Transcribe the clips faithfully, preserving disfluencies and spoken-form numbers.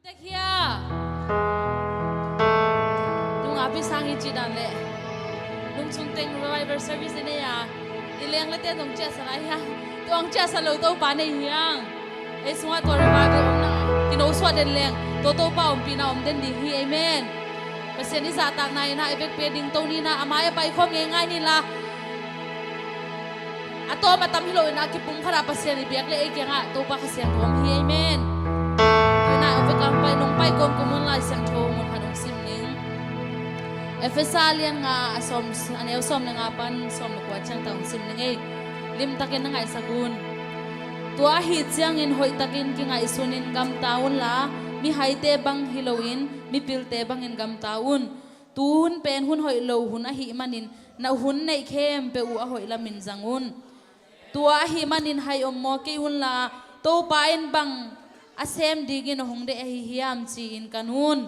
Hia. Nungak pi sang hi ci dan leh. Lungchung teng revival service i nei a, i leng le ten zong ciahsa lai hiang. Tua hong ciahsa lo Topa nei hiang. Ei sungah tua revival omna kino suah den leng tua Topa ompihna om den ding hi. Amen. Pasian i zahtakna in ah i vekpi a ding to ni in ah, a mai a pai khawm ngeingai ni la. A tawm a tam hi lo in ah, kipum khat ah Pasian i biak le ei kiangah Topa Kha Siangtho om hi. Amen. Tu in ah a vekpi a pai nong pai kawmkawm un, Lai Siangtho mun khat hong sim ning. Efesa lian nga a sawm, a neu sawm le nga pan sawm le kua ciang ta hong sim ning ei. Limtakin na ngaihsak un. Tua ahih ciangin hoihtakin kingaihsunin gamta unla, mihaite bang hi loin mipilte bangin gamta un. Tu hun pen hun hoih lo hun ahih manin na hun neih khempeuh uh a hoih lamin zang un. Tua ahih manin hai om maw kei unla, Topa in bang a sem dingin hong deih ahi hiam ci-in kan un.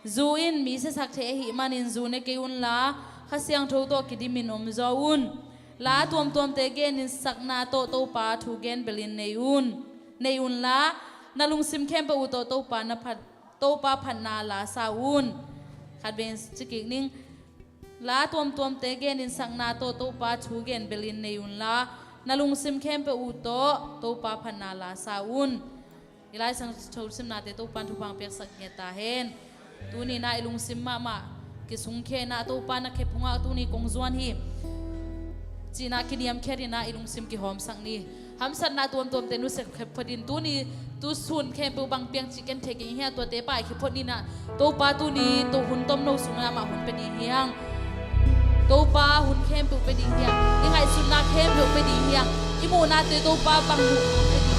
Zu in mi siasak thei ahih manin zu ne kei unla, Kha Siangtho tawh kidimin om zaw un. La tuamtuamte genin sakna tawh Topa thu gen belin nei un. Nei unla, na lungsim khempeuh uh tawh Topa na phat Topa phatna la sa un. Khat vei in ci kik ning. La tuamtuamte genin sakna tawh Topa thu gen belin nei unla, na lungsim khempeuh uh tawh Topa phatna la sa un. I Lai Siangtho simnate Topa in thupha piaksak ngiat ta hen. Tuni in ah i lungsim mahmah kisungkhia in ah, Topa na khe phungah tuni kong zuan hi ci-in ah kiniamkhiat in ah i lungsim kihawmsak ni. Hamsatna tuamtuamte nusia khia phot in, tuni tu sun khempeuh bang piang cih ken thei keng hi a, tuate pai khia phot ni in ah, Topa tuni tua hun tomno sungah amah hun pia ding hi hang. Topa hun khempeuh pia ding hi hang. I ngaihsutna khempeuh pia ding hi hang. I muhnate Topa bang hun pia ding hi.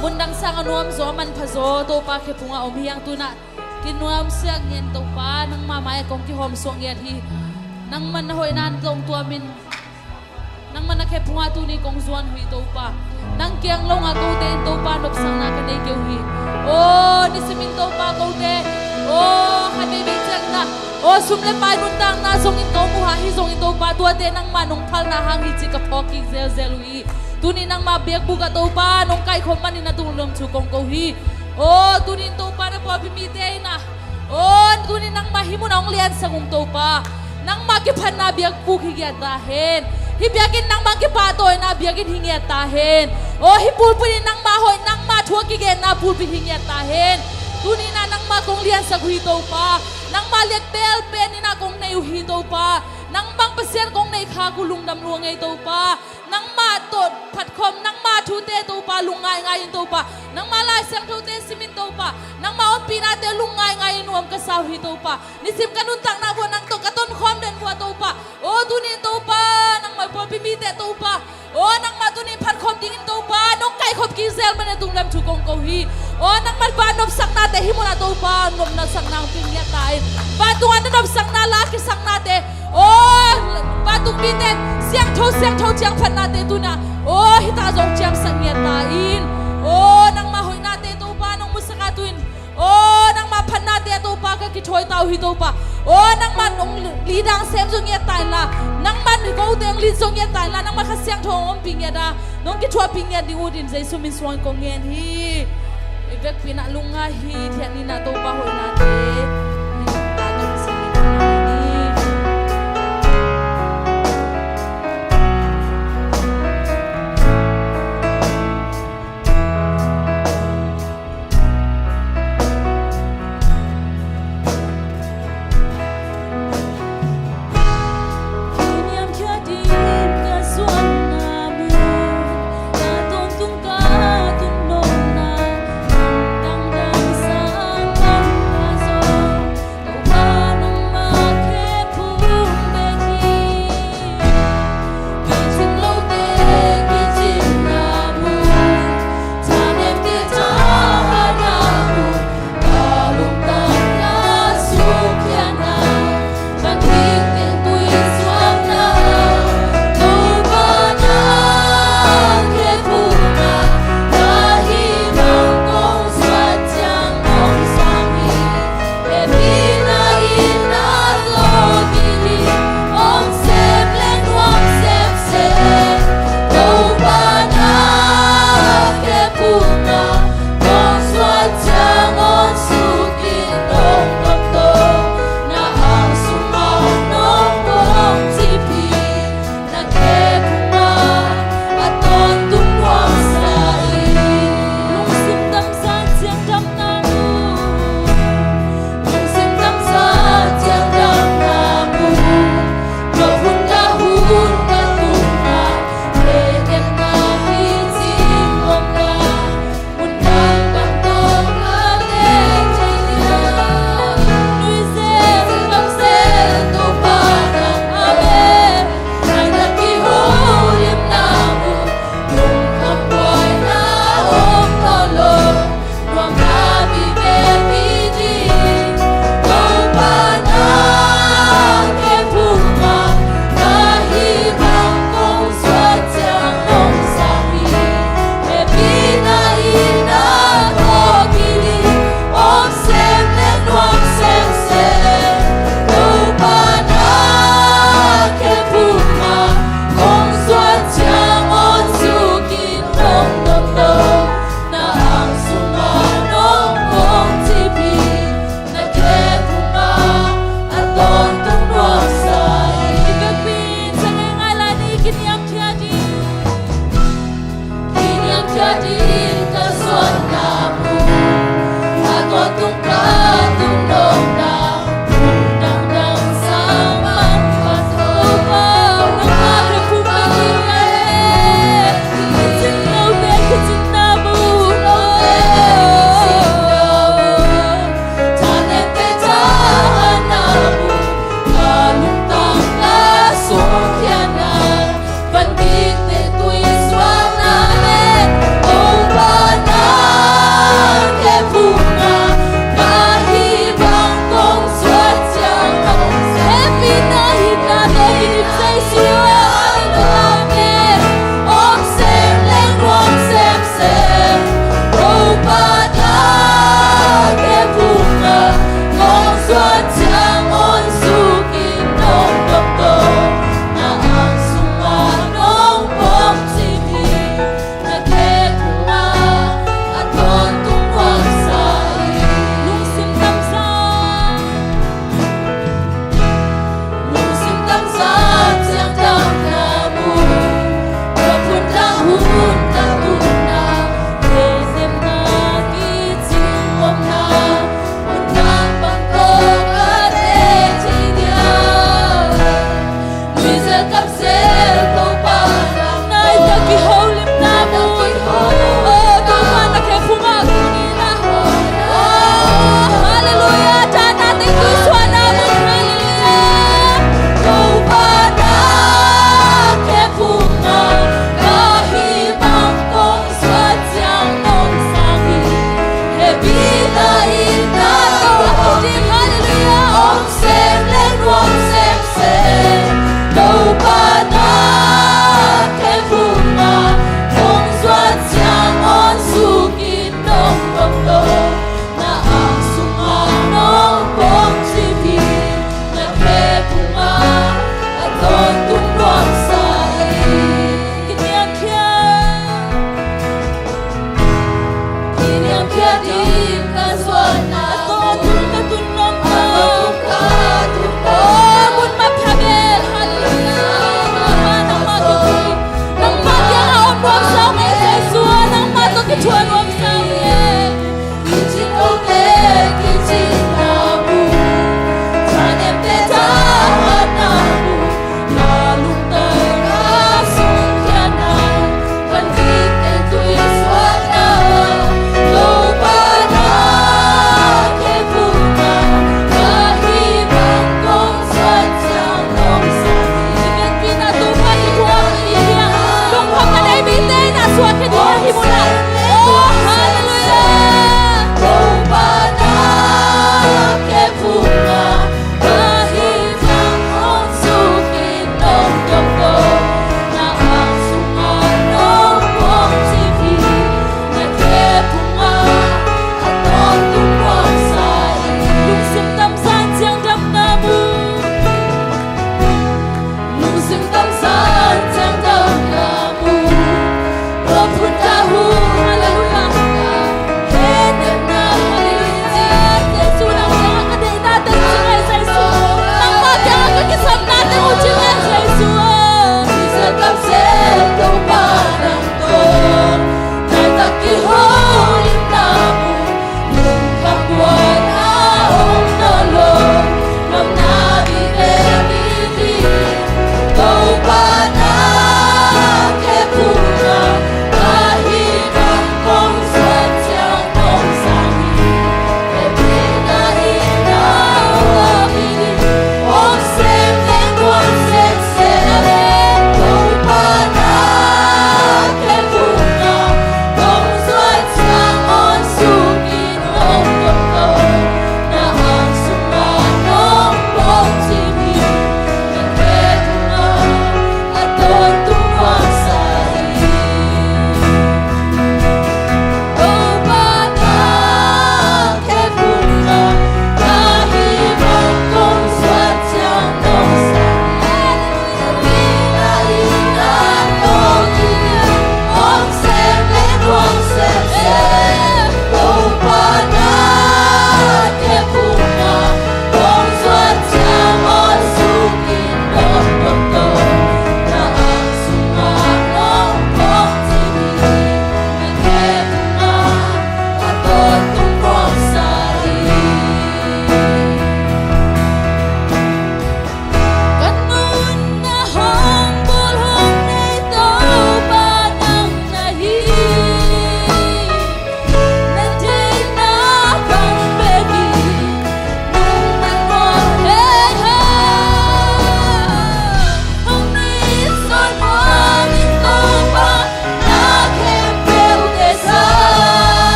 Mundang sang a nuam zaw, a manpha zaw Topa khe phungah om hi hang. Tu in ah kinuamsiak ngen Topa, nangmah mai-ah kong kihawmsuak ngiat hi. Nangmah na hoihna zong tuamin, nangmah na khe phungah tuni kong zuan uh hi Topa. Nang kiang lo ngah kote in Topa nopsakna ka nei kei uh hi. Aw nisimin Topa kote, aw khat veivei ciangin ah, aw sum le pai nuntakna zongin ka om uh a, ahi zongin Topa tuate nangmah nong phalna hang hi ci ka phawk kik zelzel uh hi. Tuni nangmah biakbuk ah Topa nong kaikhawm manin na tung lem thu kong ko hi. Aw tuni in Topa na pawlpi mite in ah, aw tuni in nangmah hih munah hong liansak ung Topa. Nangmah kiphatna biakbuk hi ngiat ta hen. Hih biakinn nangmah kipahtawina biakinn hi ngiat ta hen. Aw hih pulpit in nangmah hoih, nangmah thu a kigenna pulpit hi ngiat ta hen. Tuni in ah nangmah kong liansak uh hi Topa. Nangmah liat belpen in ah kong nei uh hi Topa. Nang bang Pasian kong nei khak uh lungdam lua ngei Topa. Nangmah tawh phatkhawm, nangmah thute Topa lungngaingai in Topa, nangmah Lai Siangthote simin Topa, nangmah ompihnate lungngaingai in nuam ka sa uh hi Topa. Nisim ka nuntakna vua nang tawh ka tonkhawm den vua Topa. Aw tuni in Topa, nangmah pawlpi mite Topa, aw nangmah tuni in phatkhawm dingin Topa nong kaikhop kik zel manin na tung lem thu kong ko hi. Aw nangmah van nopsaknate hih munah Topa nopsakna hong pia ngiat ta in, vantungah na nopsakna la kisaknate, aw vantung mite siangtho siangtho ciangphatnate tuni in ah, aw hih tak zong ciamsak ngiat ta in. Aw nangmah hoihnate Topa nong musak a tu in, aw nangmah phatnate Topa ka kithawi ta uh hi Topa. Aw nangmah nong lidang sem zong ngiat ta inla, nangmah kote hong lit zong ngiat ta inla, nangmah Kha Siangtho hong ompih ngiat a, nong kithuahpih ngiat ding uh in Jesu min suangin kong ngen hi. I vekpi in ah lungngai hi. Thiat ni in ah Topa hoihnate hi ta dong sin ni ta ni.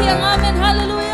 Amen. Halleluia.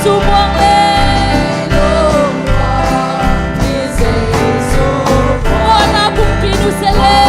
Jesu muang leh. Muanna kumpi nusia leh.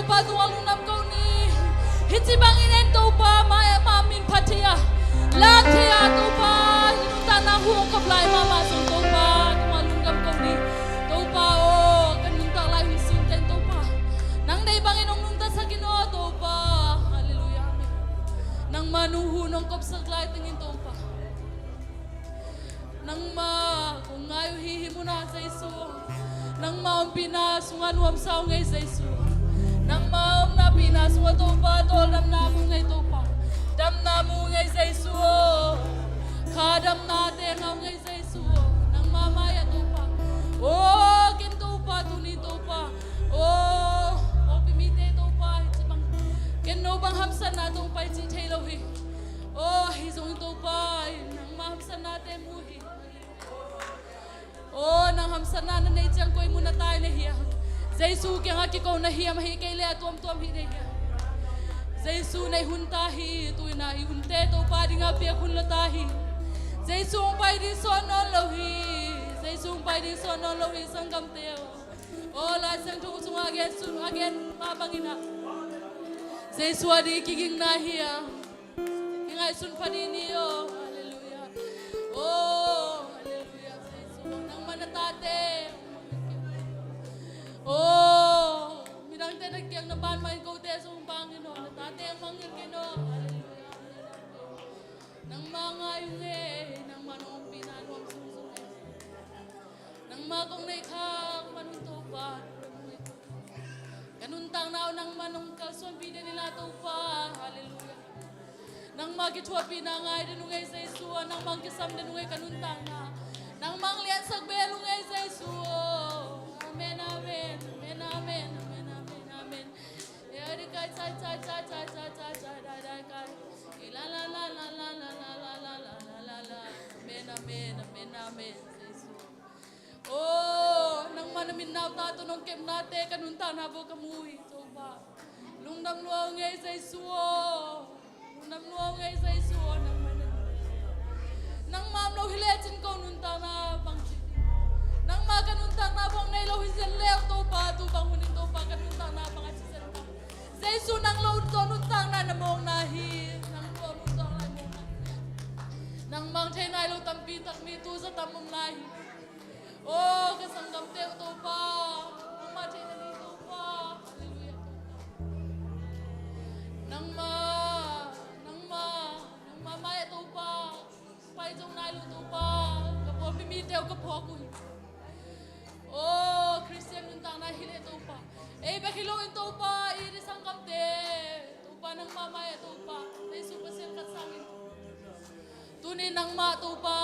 Pa, tungah lungdam ko ni. Hih ci bangin en Topa, ma, ma min phat thei a, lak thei a Topa, hih nuntakna hong kop lai mahmah zong Topa, tungah lungdam ko ni. Topa aw, ka nuntak lai hun sinte Topa, nang deih bangin hong nungtasak in aw Topa. Halleluiah, amen. Nangmah nong hu nong kopsak lai tengin Topa, nangmah kong ngai uh hi, hih munah Jesu. Nangmah ompihna sungah nuamsa uh ngei Jesu. Nangmah omna pihna sungah Topa, tawldamna mu ngei Topa. Damna mu ngei Jesu. Kha damna teng uh ngei Jesu. Nangmah mai-ah Topa. Aw, ken Topa, tuni Topa. Aw, aw, pi mite Topa, hih ci bang ken no bang hamsatna tawh pai ci thei lo hi. Aw, hi zong Topa, nangmah hamsatnate mu hi. Aw, nang hamsatna na nei ciang koi mun a tai na hiam? Jesu kiangah kiko na hiam, ahih kei leh a tuamtuam hi na hiam? Jesu nei hun ta hi, tu-in ah i hunte Topa dingah piak hun lo ta hi. Jesu hong pai ding suak nawn lo hi. Jesu hong pai ding suak nawn lo hi, sanggamte aw. Aw, Lai Siangtho sungah a gen sun, a gen mah bangin ah Jesu a ding i kigingna hi a, i ngaihsun pha ding ni aw. Halleluiah. Aw, halleluiah. Jesu, nangmah na tate. Aw, midangte na kiang na ban mah in kote zong bang in aw, na tate hong mangngilh kei in aw. Halleluiah. Nangmah ngai ung e, nangmah nong ompihna nuam zungzung e. Nangmah kong neih khak man un Topa, ka nuntakna uh nangmah nong kalsuanpih den in la Topa. Halleluiah. Nangmah kithuahpihna ngai den ung ei Jesu, nangmah kisam den ung ei ka nuntakna. Nangmah liansak bel ung ei Jesu. Amen, amen, amen, amen, amen, amen, amen. Amen, amen, amen, amen, Jesu. Aw, nangmah na min nauta tawh nong kepnate ka nuntakna bawh ka mu hi Topa. Lungdam lua ung ei Jesu aw. Lungdam lua ung ei Jesu aw, nangmah na, nangmah om lo hi lecin ko nuntakna bang ci ding? Nangmah ka nuntakna bang nei lo hi zen leu Topa, tu bang hun in Topa ka nuntakna bang a ci zen ka. Jesu nang lo tawh nuntakna na mawkna hi. Nang tawh nuntakna mawkna hi. Nangmah thei nai lo tampi tak mi tu za tam om lai hi. Aw, ka sanggamte uh Topa, nangmah theihna ni Topa. Halleluiah Topa. Nangmah, nangmah, nangmah mai-ah Topa, pai zo nai lo Topa, ka pawlpi mite uh ka phawk uh hi. Aw, Khristian nuntakna hi leh Topa, ei bek hi loin Topa, i ri sanggamte Topa, nangmah mai-ah Topa, Jesu Pasian khat sangin. Tuni nangmah Topa,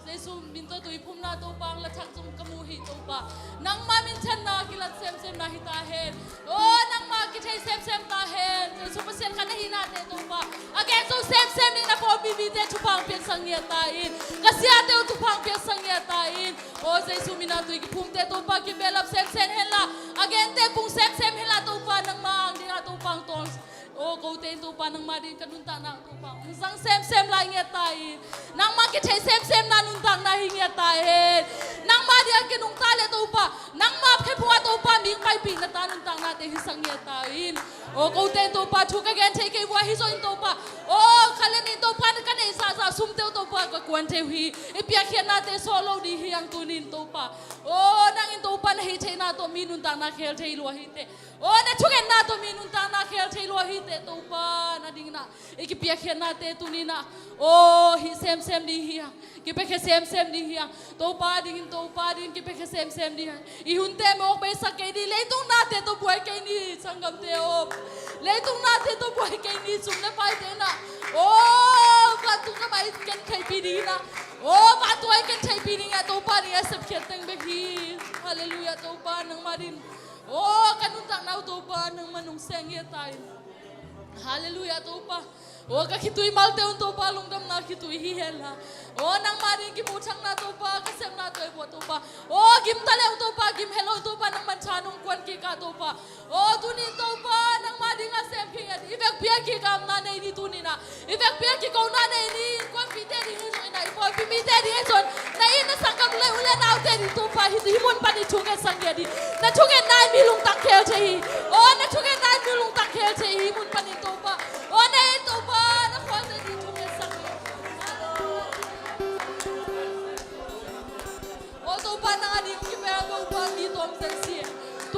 Jesu min tawh tuiphumna Topa ang la thak zong ka mu hi Topa. Nangmah minthanna kilat semsemna hi ta hen. Aw, nangmah kithei semsem ta hen. Jesu Pasian khat na hihnate Topa, a gen zo semsem ding na pawlpi mite thupha ang piaksak ngiat ta in. Ka siate uh thupha ang piaksak ngiat ta in. Aw, Jesu min a tui kiphumte Topa kibehlap semsem henla, a gente kung semsem henla Topa, nangmah ang dingah Topa ang tawn. Aw, kote in Topa nangmah ding ka nuntakna Topa hong zang semsem lai ngiat ta in. Nangmah kithei semsemna nuntakna hi ngiat ta hen. Nangmah ding a kinungta le Topa, nangmah khephung ah Topa mihing paipihna ta nuntaknate hi sak ngiat ta in. Aw, kote in Topa thu ka gen thei kei uh a, hi zongin Topa, aw, khat le nih Topa ka neih zahzah sumte uh Topa ka kuan thei uh hi. I piakkhiatnate sawh lo ding hi ang tuni in Topa. Aw, nang in Topa na hih theihna tawh mi nuntakna khel thei lua hi teh. Aw, na thugenna tawh mi nuntakna khel thei lua hi teh Topa, na dingin ah i kipiakkhiatnate tuni in ah, aw, hih semsem ding hi hang, kipiakhia semsem ding hi hang. Topa dingin, Topa dingin kipiakhia semsem ding hi hang. I hunte mawk beisak kei ni, leitung nate tawh buai kei ni, sanggamte aw. Leitung nate tawh buai kei ni, sum le paite in ah, aw, vantung na mai ken theihpih ding in ah, aw, vantung ai ken theihpih ding ah, Topa ding a sepkhiat teng bek hi. Halleluiah Topa, nangmah dingin. Aw, ka nuntakna uh Topa, nangmah nong seng ngiat ta in. Halleluiah Topa. Aw, ka khitui malte un Topa, lungdamna khitui hi henla, aw, nangmah ding kimuhthakna Topa, ka sepna tawh i buah Topa. Aw, gim ta le un Topa, gim het lo un Topa, nangmah in tha nong kuan kik ah Topa. Aw, tuni in Topa, nangmah ding a sem kik ngiat, i vekpi a kikapna nei ni tuni in ah. I vekpi a kikona nei ni, innkuanpihte ding hi zongin ah, i pawlpi mite ding hi zongin, na it na sanggam le u le naute ding Topa, hih, hih mun pan i thungetsak ngiat ding. Na thungetna in mi lungtang khel thei hi. Aw, na thungetna in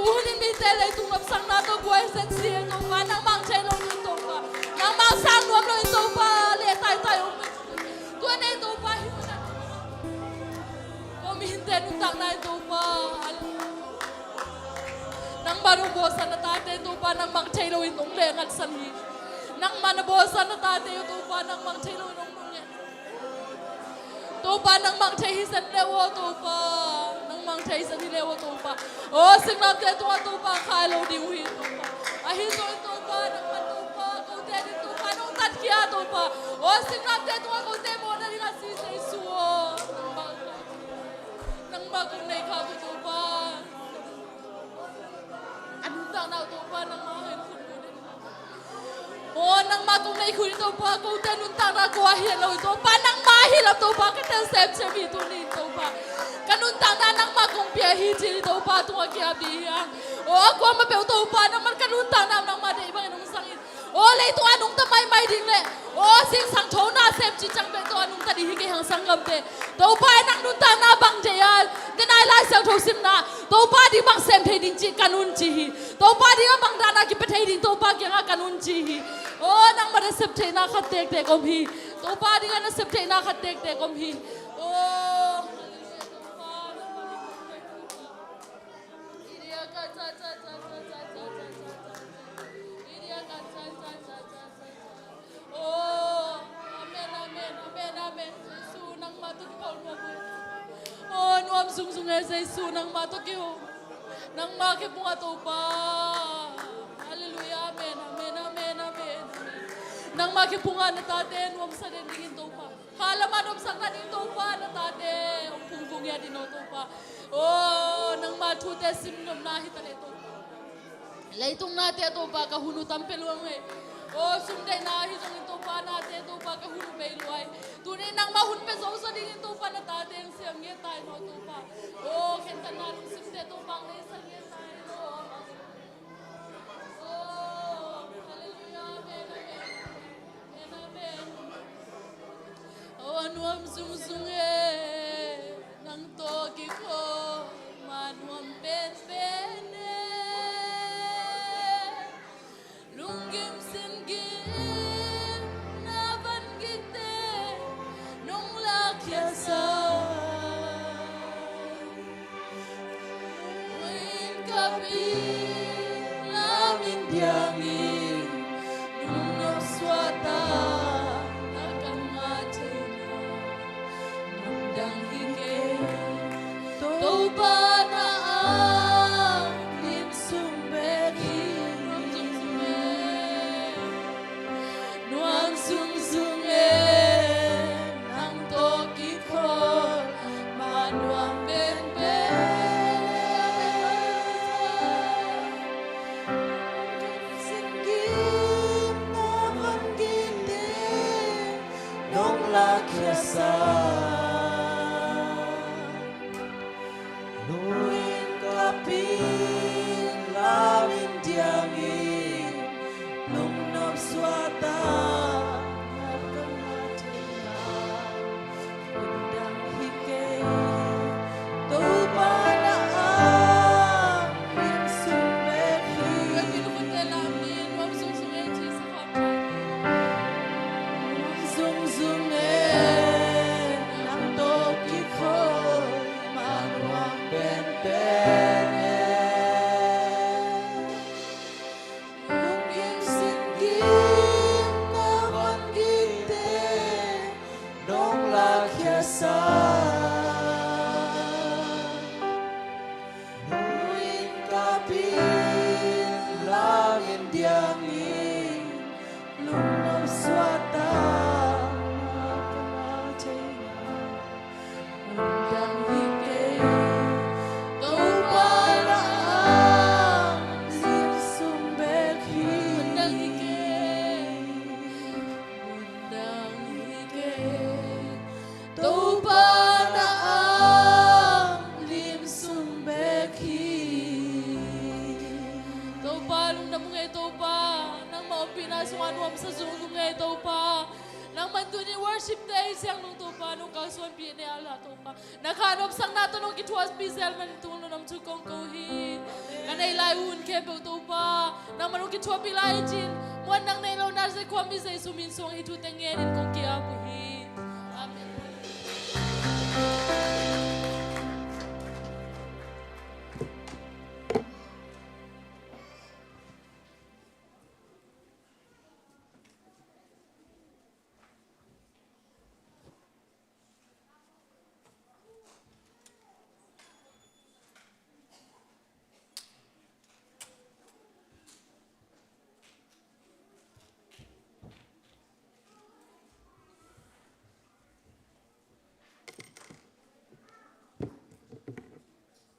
Tunin mite leitung nopsakna tawh buai zen si e Topa, nangmah thei lo in Topa, nangmah sang nuam lo in Topa, leh taitai om in. Tua nei Topa hi. Ko mihingte nuntakna in Topa, nangmah nong bawlsan na tate Topa, nangmah thei lo in nong leh ngatsan hi. Nangmah na bawlsan na tate Topa, nangmah thei lo in nong leh. Topa, nangmah thei hi zen le aw Topa, nangmah thei zen hi le aw Topa. Aw, singlamteh tungah Topa khai lo ding uh hi Topa. Ahi zongin Topa, nangmah Topa, kote ding Topa nong tatkhia Topa. Aw, singlamteh tungah kote mawhna ding a si Jesu aw. Nangmah, nangmah kong nei kha uh Topa. A nuntakna uh Topa, nangmah hen khun mu ding. Aw, nangmah kong nei khun Topa, kote nuntakna ko ah hi lo Topa, nangmah hi lam Topa, ka tel semsem hi tuni Topa. Ka nuntakna nangmah kong pia hi ci Topa, tungah kiap ding hi hang. Aw, kuamah peuh Topa, nangmah ka nuntakna nangmah deih bangin hong sang in. Aw, leitung a nungta maimai ding le aw, zingsang thona sem ci ciang bek tawh a nungta ding hi kei hang sanggamte. Topa in nang nuntakna bang deih a, denai Lai Siangtho simna Topa ding bang sem thei ding cih ka nun ci hi. Topa ding a bang dan a kipia thei ding Topa kiangah ka nun ci hi. Aw, nangmah na sep theihna khat tektek om hi. Topa ding a na sep theihna khat tektek om hi. Aw, hallelujah, Topa. Oh, amen, amen, amen, amen. Jesu, nangmah tawh kipau nuam uh. Oh, nuam zungzung e Jesu, nangmah tawh kihong. Nangmah khe phungah Topa. Halleluiah, amen, amen, amen, amen. Nangmah khe phungah na tate nuamsa den dingin Topa. Kha lamah nopsakna ding Topa, na tate hong phungvung hi a din aw Topa. Aw, nangmah thute sim nopna hi ta leh Topa. Leitung nate Topa ka hun uh tam pia lua ngei. Aw, sum deihna ahi zongin Topa nate Topa ka hun uh bei lua hi. Tuni nangmah hun pia zo sa dingin Topa na tate hong siam nge tai naw Topa. Aw, khentatna lungsimte Topa hong nei sa nge tai naw. Oh, hallelujah, amen, amen. Amen, amen. Oh, nuam zungzung e, nang tawh kikhawm a nuam penpen e. Lunggim singim na van gikte nong lakkhiatsa. Nuin ka pin lam in diangin nong nopsuahta na ka ngah theihna. Nong dang hi kei Topa na a lim sung bek hi. Nuam zungzung e, nang tawh kikhawm a nuam penpen. Singim na van gikte nong lakkhiatsa. Nuin ka pin lam in diangin nong nopsuahta na ka ngah theihna. Nong dang hi kei Topa na a lim sung bek hi. Nuam zungzung e, nuam zungzung e, nang tawh kikhawm a nuam penpen e. Lunggim singim na van gikte nong lakkhiatsa. Nuin ka pin lam in diangin nong nopsuahta na ka ngah theihna. Nong dang hi kei Topa na a lim sung bek hi. Nong dang hi kei Topa Worship te i siang nung Topa nong kalsuanpih ne a la Topa. Na kha nopsakna tawh nong kithuahpih zel man tung lo nam thu kong ko hi. Ka nei lai hun khempeuh Topa. Nangmah nong kithuahpih lai cin. Muan nang nei lo na zai khuami Jesu min suang hi thu te ngen in kong ki-ap uh hi. Amen.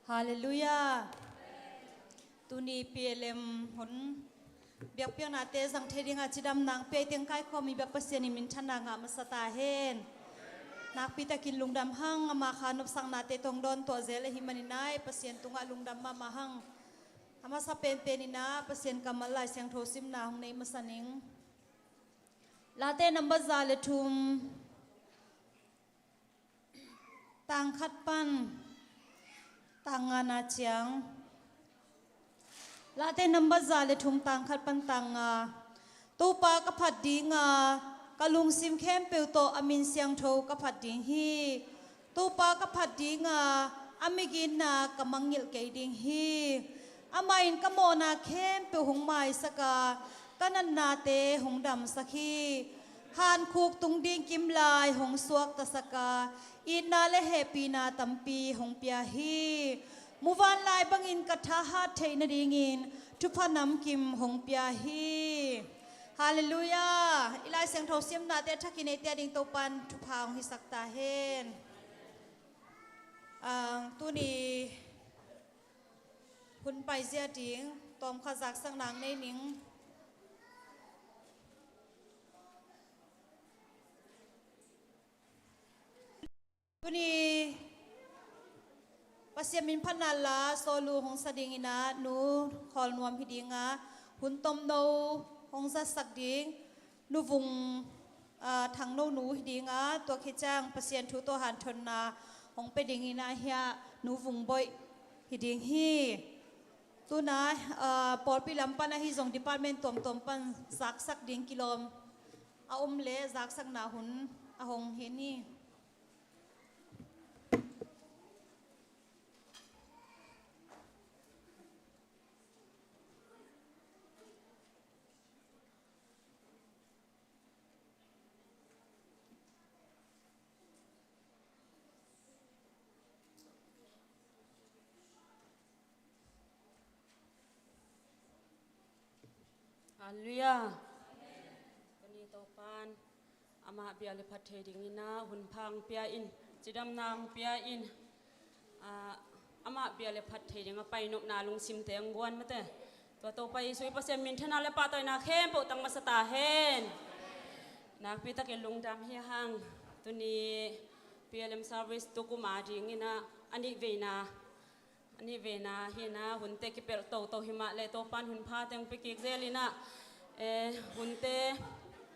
Halleluiah. Tuni P L M hun biakpiaknate zang thei dinga cidamna hong pia i teng kaikhawm i biak Pasian i minthanna ngah masa ta hen. Nakpi takin lungdam hang, ama kha nopsaknate tawh hong dawn tuah zel ahih manin ah Pasian tungah lungdam mahmah hang. A masa penpen in ah Pasian kammal Lai Siangtho simna hong nei masa ning. Late number za le thum. Tang khat pan tang nga na ciang. Late number za le thum tang khat pan tang nga. Topa ka phat dinga, ka lungsim khempeuh tawh a min siangtho ka phat ding hi. Topa ka phat dinga, a migitna ka mangngilh kei ding hi. Amah in ka mawhna khempeuh hong maisak a, ka natnate hong damsak hi. Hankhuk tung ding kimlai hong suaktasak a, itna le hehpihna tampi hong pia hi. Muvanlai bangin ka thahat theih nadingin thupha namkim hong pia hi. Halleluiah. I Lai Siangtho simnate a thakin eite a ding Topan thupha hong hisak ta hen. Ah, tuni hun paizia ding tawmkhat zaksakna nei ning. Tuni Pasian min phatna la sawlu hong sa dingin ah Nu Khawl Nuam hi dinga, hun tomno hong zasak ding Nu Vung, ah, Thangno nu hi dinga, tua khit ciang Pasian thu tawh hanthotna hong pia dingin ah hiah Nu Vung Boih hi ding hi. Tuna, ah, pawlpi lam pan ahi zong department tuamtuam pan zaksak ding kilawm a om leh zaksakna hun a hong hi ni. Halleluiah. Tuni Topan amah bia le phat thei dingin ah hun pha hong pia in, cidamna hong pia in, ah, amah bia le phat thei ding a painopna lungsimte hong guan mate. Tua Topa Jesu i Pasian minthanna le pahtawina khempeuh tang masa ta hen. Nakpi takin lungdam hi hang. Tuni P L M service tukum a dingin ah a nih veina A nih veina hi na, hunte kipelh toto hi mah leh Topan hun pha teng pia kik zel in ah, eh, hunte,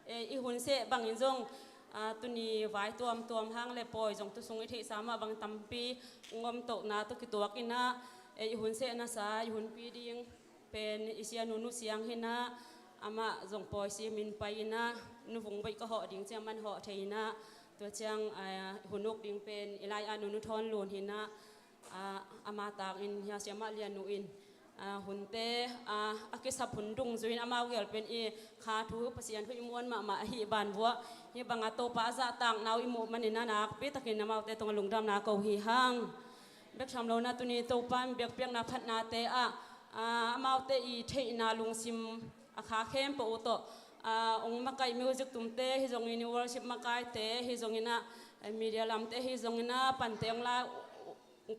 eh, i hun seh bangin zong, ah, tuni vai tuamtuam hang le pawi zong tu sung i theihsa mah bang tampi ngomtohna tawh kituak in ah, eh, i hun seh nasa, i hunpi ding pen i sia Nu Nu Siang hi na, amah zong pawi simin pai in ah, Nu Vung Boih ka hawh ding ciang man hawh thei in ah, tua ciang, ah, hun uk ding pen i lai ah Nu Nu Thawn Lun hi na, ah, ama tangin hia siamah lian uh in, ah, hunte, ah, a kisap hun dungzui in amau gel pen i kha thu Pasian thu i muan mahmah ahi ban vuah, hih bangah Topa a zahtakna uh i muh manin ah nakpi takin amaute tungah lungdamna ko hi hang. Bek tham lo na tuni Topa in biakpiakna phatnate ah, ah, amaute i theihna lungsim a kha khempeuh uh tawh, ah, ong makaih music tumte hi zongin i worship makaite hi zongin ah, eh, media lamte hi zongin ah pante ong la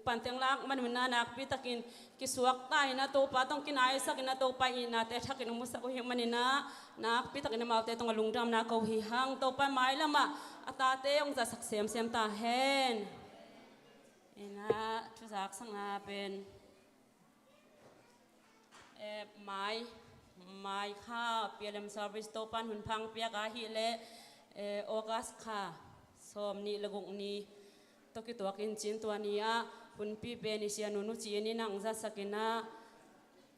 panteng lak man hun ah nakpi takin kisuak ta in ah Topa tawh kinaisak in ah Topa itnate thakin hong musak uh hi manin ah nakpi takin amaute tungah lungdamna ko hi hang. Topa mailam ah a tate hong zahsak semsem ta hen. In ah thu zaksakna pen, eh, mai, mai kha P L M service Topan hun pha hong piak ahih leh Eh, August kha sawm nih le guk ni tawh kituakin cin tua ni-ah hunpi pen i sianu Nu Cin in hong zatsak in ah,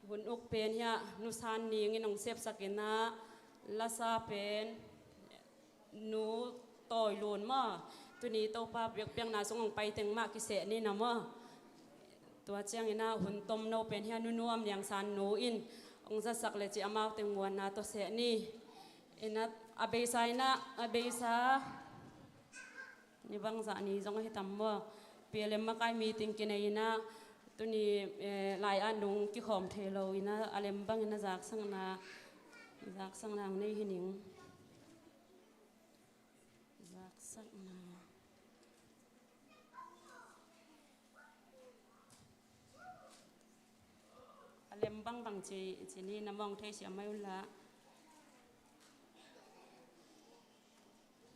hun uk pen hiah Nu San Ning in hong sepsak in ah, lasa pen Nu Tawi Lun maw, tuni Topa biakpiakna sung hong pai teng mah kiseh ni na maw. Tua ciangin ah hun tomno pen hiah Nu Nuam Niang San Nu in hong zatsak le cih amau teng muanna tawh seh ni. In ah a beisa in ah, a beisa ni bangzah ni zong ahi tam maw, P L M makai meeting kinei in ah, tuni, eh, lai-at nung kikhawm thei lo in ah, a lem bangin ah zaksakna, zaksakna hong nei hi ning. Zaksakna a lem bangbang ci, ci ni na mawng thei siam mai un la.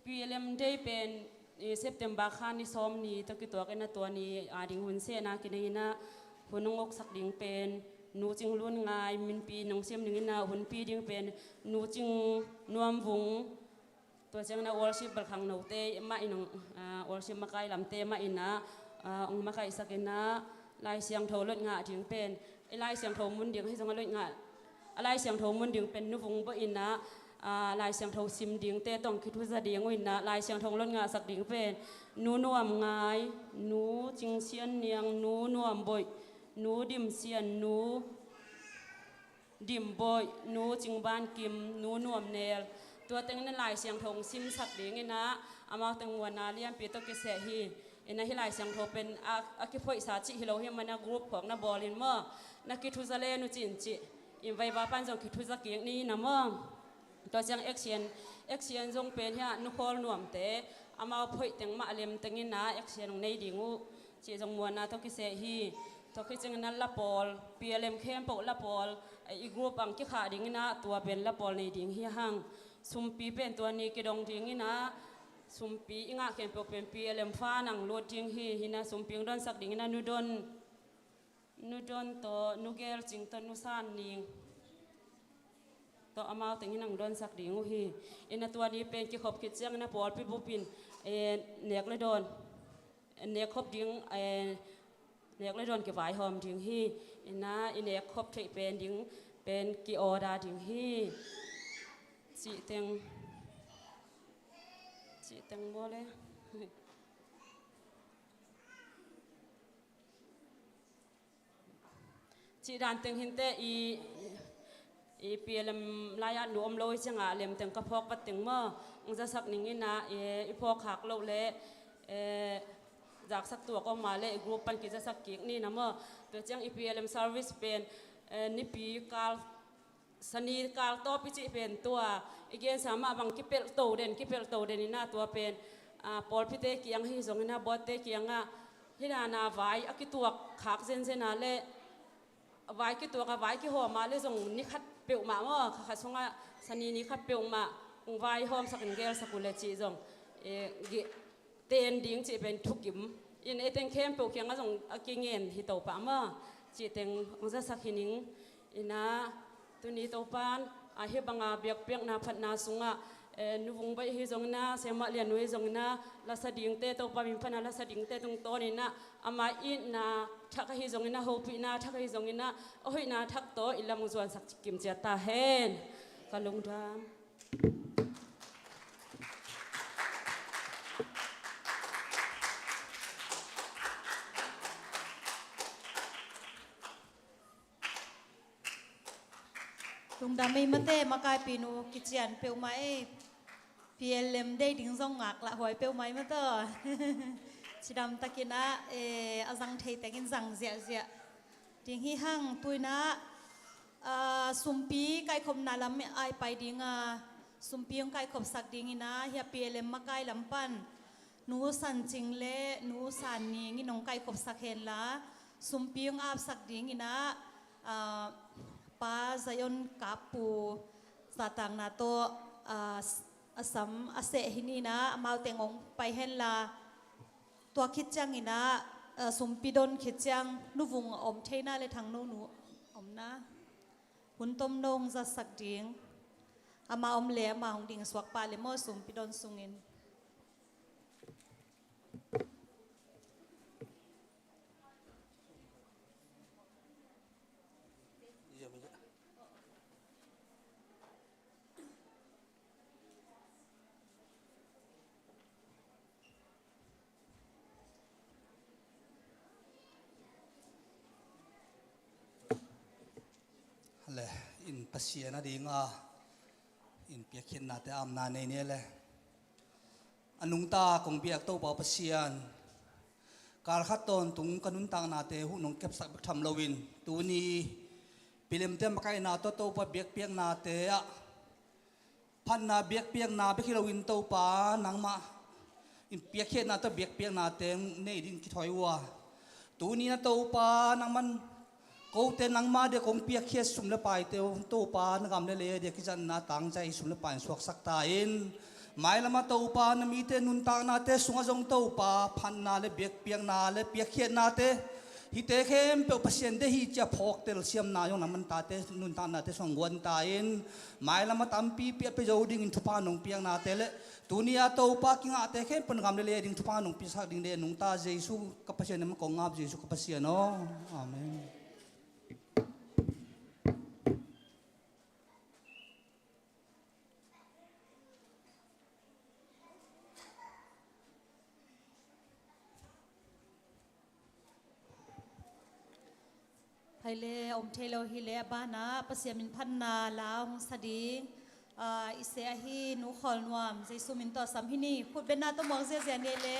P L M Day pen, eh, September kha ni sawm ni tawh kituak in ah tua ni ading hun sehna kinei in ah, hun hong uksak ding pen Nu Cing Lun Ngai, minpi in hong sim ding in ah, hunpi ding pen Nu Cing Nuam Vung. Tua ciangin ah worship bel khangnote mah in hong, ah, worship makai lamte mah in ah, ah, hong makaihsak in ah, Lai Siangtho lot ngah ding pen, i Lai Siangtho mun ding ahi zong a lot ngah, a Lai Siangtho mun ding pen Nu Vung Bawi in ah, ah, Lai Siangtho sim dingte tawh hong kithuza ding uh in ah, Lai Siangtho lot ngahsak ding pen Nu Nuam Ngai, Nu Cing Sian Niang, Nu Nuam Bawi, Nu Dim Sian, Nu Dim Bawi, Nu Cing Ban Kim, Nu Nuam Nel, tua teng in ah Lai Siangtho hong simsak ding in ah, amau teng muanna lianpi tawh kiseh hi. In ah hih Lai Siangtho pen a, a kiphoihsa cih hi lo hi manin ah group khawng na bawl in maw, na kithuza len uh cin cih in vai va pan zong kithuza kik ni na maw. Tua ciang action, action zong pen hiah Nu Khawl Nuamte, amau phoih teng mah a lem teng in ah action hong nei ding uh cih zong muanna tawh kiseh hi. Tua khit ciangin ah la pawl, P L M khempeuh la pawl, i group ang kikhah ding in ah tua pen la pawl nei ding hi hang. Sumpi pen tua ni kidong ding in ah, sumpi i ngah khempeuh pen P L M fund ang lut ding hi. Hi in ah sumpi ang donsak ding in ah Nu Don, Nu Don tawh, Nu Gel Cing tawh, Nu San Ning tawh amau teng in ang donsak ding uh hi. In ah tua ni pen kikhop khit ciangin ah pawlpi bup in, eh, nek le dawn, nek khop ding, eh, nek le dawn kivaihawm ding hi. In ah i nek khop theih pen ding pen ki-order ding hi. Cih teng, cih teng maw le. Cih dan teng hinteh i, i P L M lai-at nu om lo hi ciangah a lem teng ka phawk pat teng maw, ang zasak ning in ah, eh, i phawk khak loh leh, eh, zaksak tuak om mah leh i group pan kizasak kik ni na maw. Tua ciang i P L M service pen, eh, nipi kal, Sani kal tawp i cih pen tua i gensa mah bang kipelh to den, kipelh to den in ah tua pen, ah, pawlpite kiang ahi zongin ah, boardte kiangah hih dan a vai a kituak khak zenzen a leh, vai kituak a vai kihawm a leh zong ni khat peuhmah maw, kha khat sungah Sani ni khat peuhmah hong vaihawmsak in gelsak uh leh cih zong, eh, ge-, ten ding cih pen thukim in, ei teng khempeuh kiangah zong a kingen hi to pah maw, cih teng hong zasak hi ning. In ah tuni Topan, ah, hih banga biakpiakna phatna sungah, eh, Nu Vung Baih hi zongin ah, Siamah Lian Nu hi zongin ah, lasa dingte, Topa min pana lasa dingte tungtawn in ah, ama itna thak ahi zongin ah, hopihna thak ahi zongin ah, a hoihna thak tawh i lam hong zuansak kim ciat ta hen. Ka lungdam. Lungdam ei mate, makaipinu kician peuhmah ei, P L M Day ding zong ngaklah huai peuhmah ei mate. Cidam takin ah, eh, a zang thei tengin zang ziahziah ding hi hang. Tu in ah, ah, sumpi kaikhopna lam ai pai ding a, sumpi hong kaikhopsak ding in ah, hia P L M makai lam pan Nu San Cing le Nu San Ning in hong kaikhopsak hen la, sumpi hong apsak ding in ah, ah, Pa Zion Kap Pu Za Tang Na tawh, ah, a sam a seh hi ni in ah, amau teng hong pai hen la, tua khit ciangin ah, ah, sumpi don khit ciang Nu Vung a om thei na leh Thang No Nu om na, hun tomno hong zatsak ding. Ama om le ama hong ding suak pah le maw, sumpi don sungin. Le, in Pasian a dinga in piakkhiatnate amna nei ni le. A nungta kong biak Topa Pasian, kal khat tawntung ka nuntaknate huh nong kepsak bek tham loin, tuni pilemte makaihna tawh Topa biakpiaknate ah phatna biakpiakna bek hi loin Topa nangmah in piakkhiatna tawh biakpiaknate nei ding kithawi uh a, tuni na Topa nangman kote nangma dia kong piakkhiat sum le paite uh Topa na gam le lei dia kizatna tangzai sum le pai in suaksak ta in, mailama Topa na mite nuntaknate sungah zong Topa phatna le biakpiakna le piakkhiatnate hite khempeuh Pasian de hi cia phawk telsiamna zong nangman tate nuntaknate sung guan ta in, mailama tampi piah pe zo dingin thupha nong piaknate le tuni a Topa kingahte khempeuh na gam le lei ding thupha nong piaksak ding de nungta Jesu ka Pasian, nangma kong ngap Jesu ka Pasian aw. Amen. Hai le, om thei lo hi le, a banah Pasian min phatna la hong sa ding, ah, i se ahi Nu Khawl Nuam, Jesu min tawh sam hi ni, khut benna tawh muak ziazia ni le.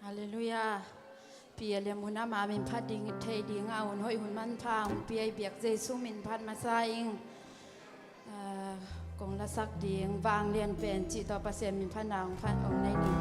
Halleluiah. Pi a liam hun a ma min phat ding i theih ding a hun hoih hun manpha hong pia i biak Jesu min phat masa ing. Ah, kong lasak ding Vanglian Pen cih tawh Pasian min phat na hong phat hong nei ding.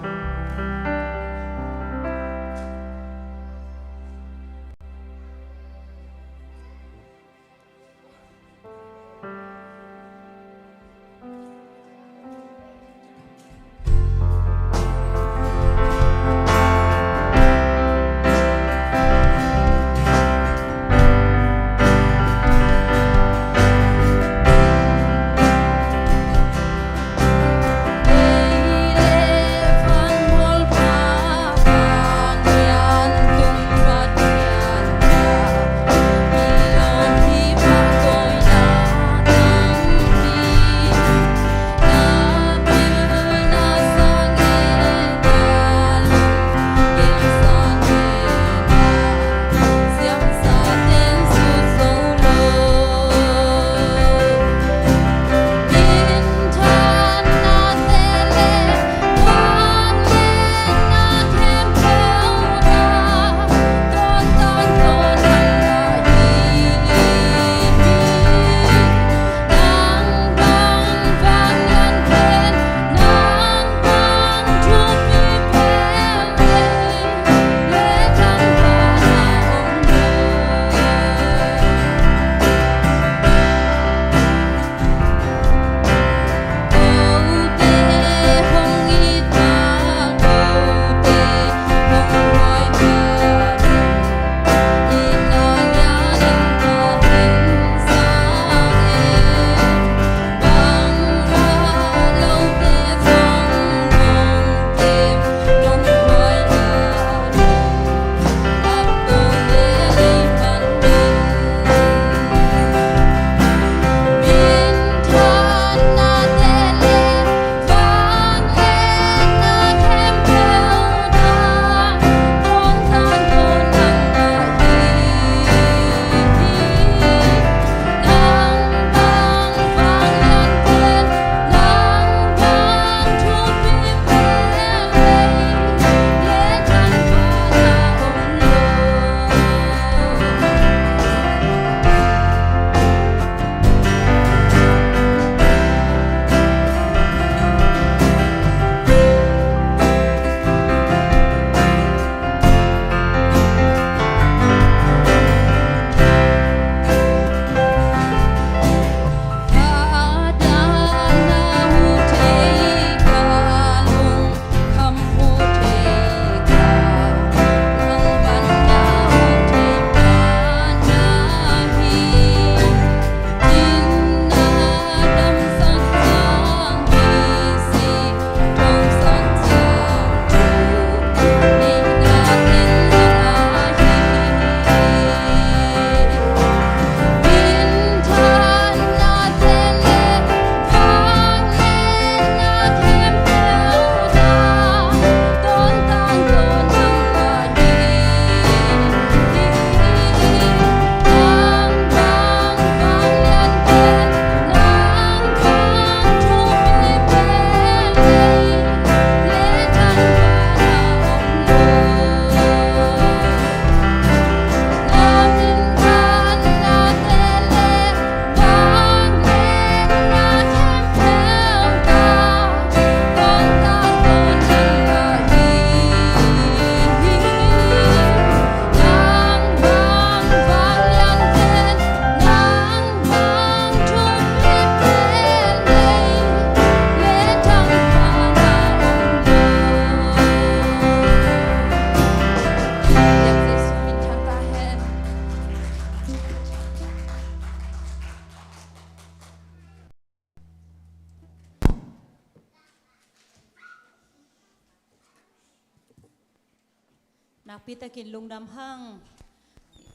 Nakpi takin lungdam hang.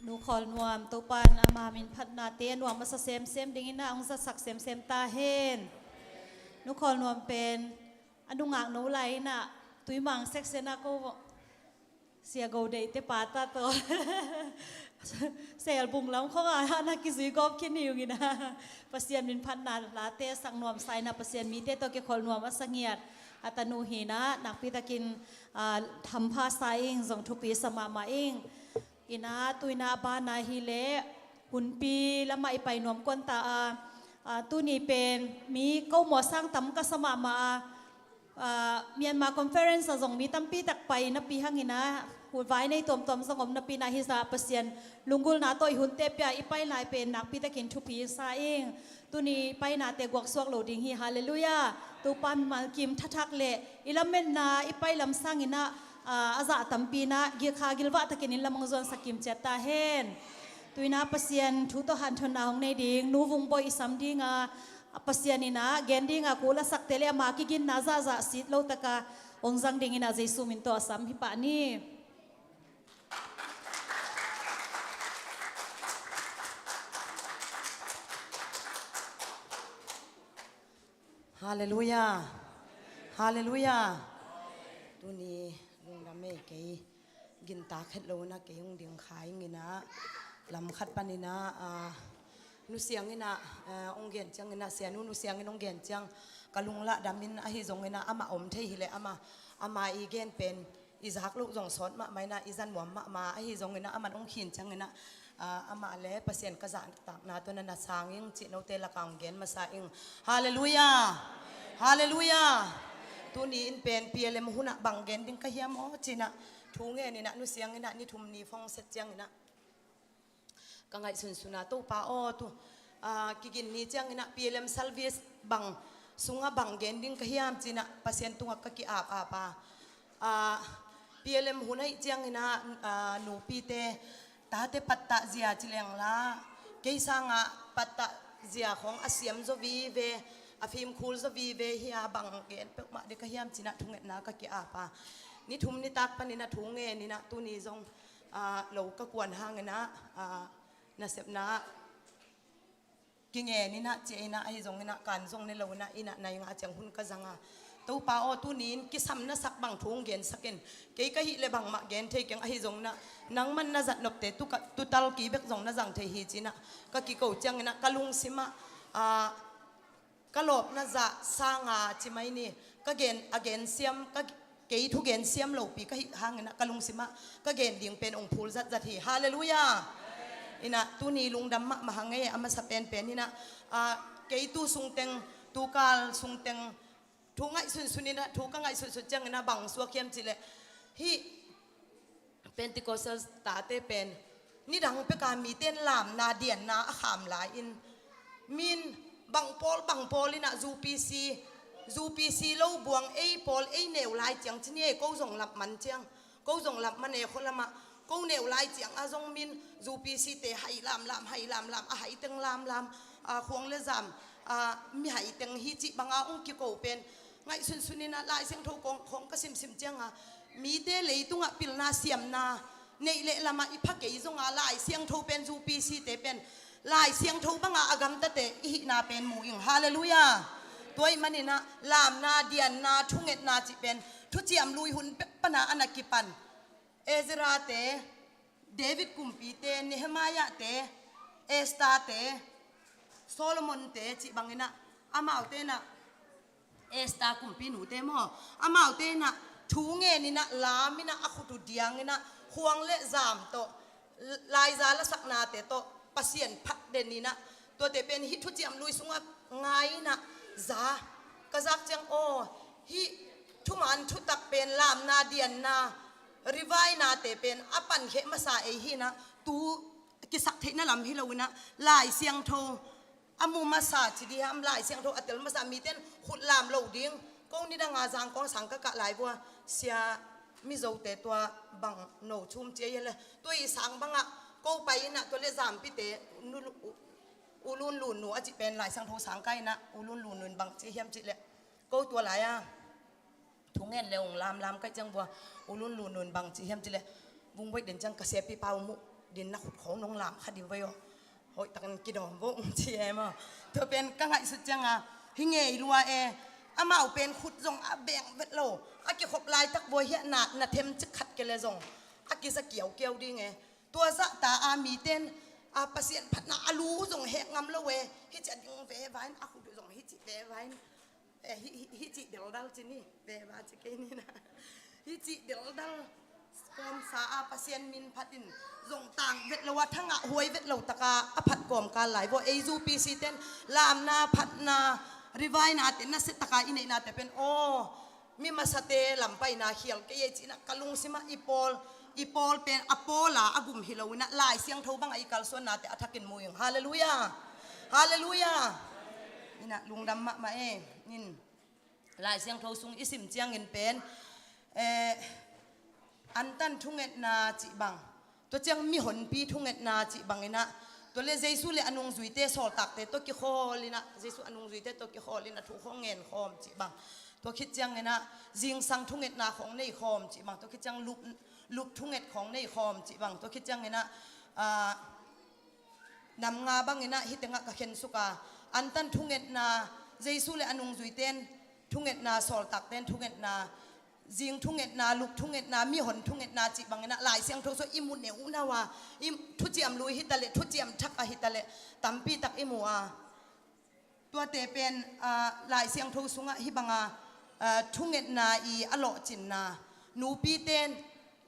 Nu Khawl Nuam, Topa'n ama min phatnate a nuam a sa semsem dingin a hong zatsak semsem ta hen. Nu Khawl Nuam pen a nungak no lai in a Tuimang section ah ko Sia Go Deihte pa ta tawh Selbung lam khawng ah na kizui gawp khin hi ung in a, Pasian min phatna late sak nuamsa in a, Pasian mite tawh kikholh nuam a sa ngiat a tanu hi in a, nakpi takin, ah, hampha sa ing, zong thupi sa mahmah ing. In a, tu in a, a ban ah hi leh Hunpi lamah i pai nuam kuan ta a, ah, tuni pen mi ko mawh sang tam ka sa mahmah a, ah, Myanmar Conference ah zong mi tampi tak pai napi hang in a, vai nei tuamtuam zong om napi in a, hi zah Pasian lunggulhna tawh i hunte pia i paina pen nakpi takin thupi sa ing. Tuni painate guaksuak lo ding hi. Halleluiah. Topa mimal kim thathak leh i lametna i pai lam sang in a, ah, a zah tampi in a, gilkha gilvah takin inn lam hong zuansak kim ciat ta hen. Tu in a Pasian thu tawh hanthotna hong nei ding Nu Vung Bawi i sam ding a, Pasian in a gen ding a kul a sakte leh ama kiginna zahzah sit lo tak a hong zang ding in a, Jesu min tawh a sam hi pah ni. Halleluiah. Halleluiah. Tuni lungdam ei, kei gintak het lo in a kei hong ding kha ing in a, lam khat pan in a, ah, Nu Siang in a, ah, hong gen ciang in a, Sianu Nu Siang in hong gen ciang ka lunglah dam in, ahi zong in a amah om thei hi leh amah, ama i gen pen i zak loh zong sawt mahmah in a, i za nuam mahmah, ahi zong in a aman hong khin ciang in a, ah, amah leh Pasian ka zahtakna tawh na na sang ing cih note lak ah hong gen masa ing. Halleluiah. Halleluiah. Tuni in pen P L M hun ah bang gen ding ka hiam aw ci in a, thu ngen in a, Nu Siang in a ni thum ni phone set ciang in a ka ngaihsunsun a, Topa aw, tu, ah, kigin ni ciang in a P L M service bang sung ah bang gen ding ka hiam ci in a Pasian tung ah ka ki-ap ap a. Ah, P L M hun ahih ciang in a, ah, nupite, tate pattah zia ci leng la, kei sang ah pattah zia khawng a siam zaw vive, a fimkhul zaw vive hi a, bang gen peuhmah ding ka hiam ci in a thungetna ka ki-ap a. Ni thum nitak pan in a thu ngen in a, tuni zong, ah, lo ka kuan hang in a, ah, nasepna kingen in a, ciah in a, ahi zong in a kan zong ne lo in a, in a nai nga ciang hun ka zang a. Topa aw, tuni in kisam na sak bang thu hong gensak in. Kei ka hih leh bangmah gen thei keng, ahi zong in a nangman na zat nopte tu ka, tu tal ki bek zong na zang thei hi ci in a ka kiko ciang in a ka lungsim ah, ah, ka lawpna zah sang a ci mai ni, ka gen, a gen siam, ka, kei thu gen siam lopi ka hih hang in a ka lungsim ah ka gen ding pen hong phul zatzat hi. Halleluiah. In a tuni lungdam mahmah hang ei, a masa penpen in a, ah, kei tu sungteng, tu kal sungteng thu ngaihsunsun in a, thu ka ngaihsunsun ciang in a bang suak hiam ci leh, hih Pentecostal tate pen nidang pek a mite in lamna dianna a kham lai in, min bang pawl bang pawl in a U P C, U P C lo buang ei pawl ei neu lai ciang ci ni ei, ko zong lamman ciang, ko zong lamman e, khua lam ah ko neu lai ciang a zong min U P C te hai lamlam, hai lamlam, a hai teng lamlam, a khuang le zam, a mi hai teng hi cih bang a hong kiko pen ngaihsunsun in a, Lai Siangtho khawng, khawng ka simsim ciang a, mite leitung ah pilna siamna neih leh lam ah i pha kei zong a, Lai Siangtho pen, U P C te pen Lai Siangtho bang a a gamtate i hihna pen mu ing. Halleluiah. Tua ahih man in a lamna, dianna, thungetna cih pen Thuciam Lui hun pek pan a a na kipan. Ezra te, David kumpite, Nehemiah te, Esther te, Solomon te cih bang in a, amaute in a, Esther kumpinu te maw, amaute in a thu ngen in a, lam in a, a khut uh diang in a, khuang le zam tawh, laiza lasaknate tawh Pasian phat den in a, tuate pen hih Thuciam Lui sung ah ngai in a, za, ka zak ciang aw, hih thuman thutak pen lamna, dianna, revival-nate pen a pankheh masa ei hi in a, tu kisak theihna lam hi lo in a, Lai Siangtho a mu masa ci dih hiam, Lai Siangtho a tel masa, mite in khut lam lo ding. Ko nidang a Zangkong sang ka kah lai vua, sia, Mizote tua bang no chum ci a hi le, tua i sang bang ah ko pai in a, tua le zampite, nu, U Lun Lun nu a cih pen Lai Siangtho sang kai in a, U Lun Lun nu in bang ci hiam cih le, ko tua lai a thu ngen le hong lamlam kai ciang vua, U Lun Lun nu in bang ci hiam cih le, Vung boih den ciang ka siapi pau muh din na khut khong nong lam kha di voi aw. Hoih takin kidawm vo ung ci e maw. Tua pen ka ngaihsut cianga hi ngei lua e. Amau pen khut zong a beng vet lo. A kikhop laitak voi hiah na, na them cik khat ke le zong a kisa kiaukiau ding e. Tua zahta a miten a Pasian phatna a lu zong hek ngam lo e. Hi ci a ding ve vain a khut zong hi ci ve vain. Eh, hi, hi, hi cih deldal ci ni, veva ci kei ni na. Hi cih deldal kawmsa a Pasian min phatin zong tang vet lo a thangah huai vet lo taka a phat kawmkal lai vua. Ei zu P C ten lamna, phatna, rivaina te nasia taka i neihna te pen aw, mi masate lampaina khial kei ei cihna ka lungsimah i pawl, i pawl pen a pawla a gum hi lo inah Lai Siangtho bangah i kalsuannate a thakin mu ing. Halleluia. Halleluia. Inah lungdam mahmah e. In Lai Siangtho sung i sim ciangin pen, eh, antan thungetna cih bang, tua ciang mihonpi thungetna cih bang inah, tua le Jesu le a nungzuite sawltakte tua kikhawl inah, Jesu a nungzuite tua kikhawl inah thu khong ngen khawm cih bang, tua khit ciang inah zingsang thungetna khong nei khawm cih bang, tua khit ciang lup, lup thunget khong nei khawm cih bang, tua khit ciang inah, ah, nam nga bangin ah hih tengah ka khen suk a, antan thungetna, Jesu le a nungzuiten thungetna, sawltakten thungetna, zing thungetna, luk thungetna, mihon thungetna cih bangin ah Lai Siangtho sung i mu neuh uh nau a, i thuciam lui hi ta leh, thuciam thak ahi ta leh tampi tak i mu a. Tuate pen, ah, Lai Siangtho sungah hih banga, ah, thungetna i a lawhcinna, nupiten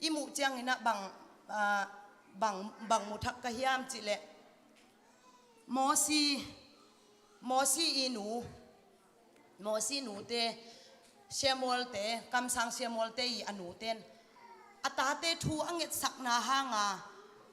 i muh ciangin ah bang, ah, bang, bang mu thak ka hiam cih leh, Mosi, Mosi i nu, Mosi nute, Samuelte, kamsang Samuelte i a nuten a tate thu a ngetsakna hanga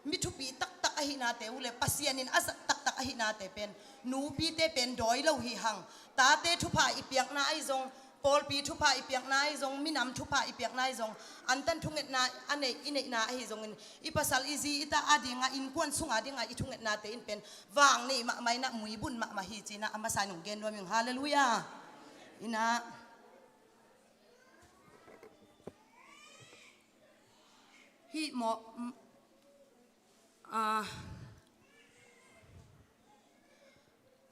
mi thupi taktak ahihnate uh le Pasian in a zat taktak ahihnate pen nupite pen dawi lo hi hang. Tate thupha i piakna ahi zong, pawlpi thupha i piakna ahi zong, minam thupha i piakna ahi zong, antan thungetna a neih, i neihna ahi zongin i pasal i zi i ta a dinga innkuan sunga dinga i thungetnate in pen vang nei mahmah inah muibun mahmah hi cinah a masa in hong gen nuam ing. Halleluia. Inah hih maw, ah,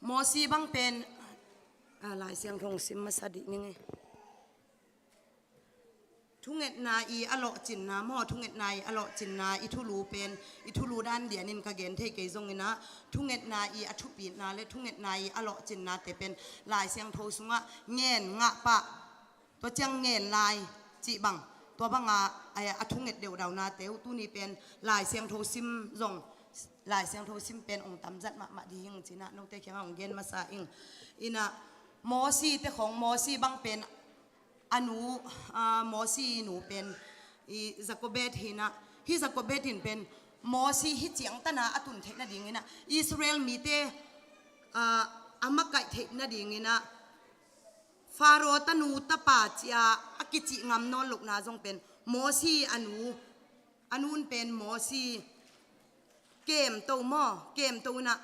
Mosi bang pen, ah, Lai Siangtho sim masa dih ning e. Thungetna i a lawhcinna maw, thungetna i a lawhcinna i thulu pen, i thulu dan lianin ka gen thei kei zongin ah, thungetna i a thupitna le thungetna i a lawhcinnate pen Lai Siangtho sungah ngen ngah pah, tua ciang ngen lai cih bang, tua banga a, a thunget deuhdaunate uh tuni pen Lai Siangtho sim zong, Lai Siangtho sim pen ong tamzat mahmah dih hing cinah note kiangah ong gen masa ing. Inah Mosi te khong, Mosi bang pen a nu, ah, Mosi i nu pen i Jokebed hi inah, hih Jokebed in pen Mosi hih ciangtana a tun theih nadinginah Israel mite, ah, a makaih theih nadinginah Faro tanu tapa cia a kicih ngam nawn lohna zong pen Mosi a nu, a nun pen Mosi kemto maw, kemto inah,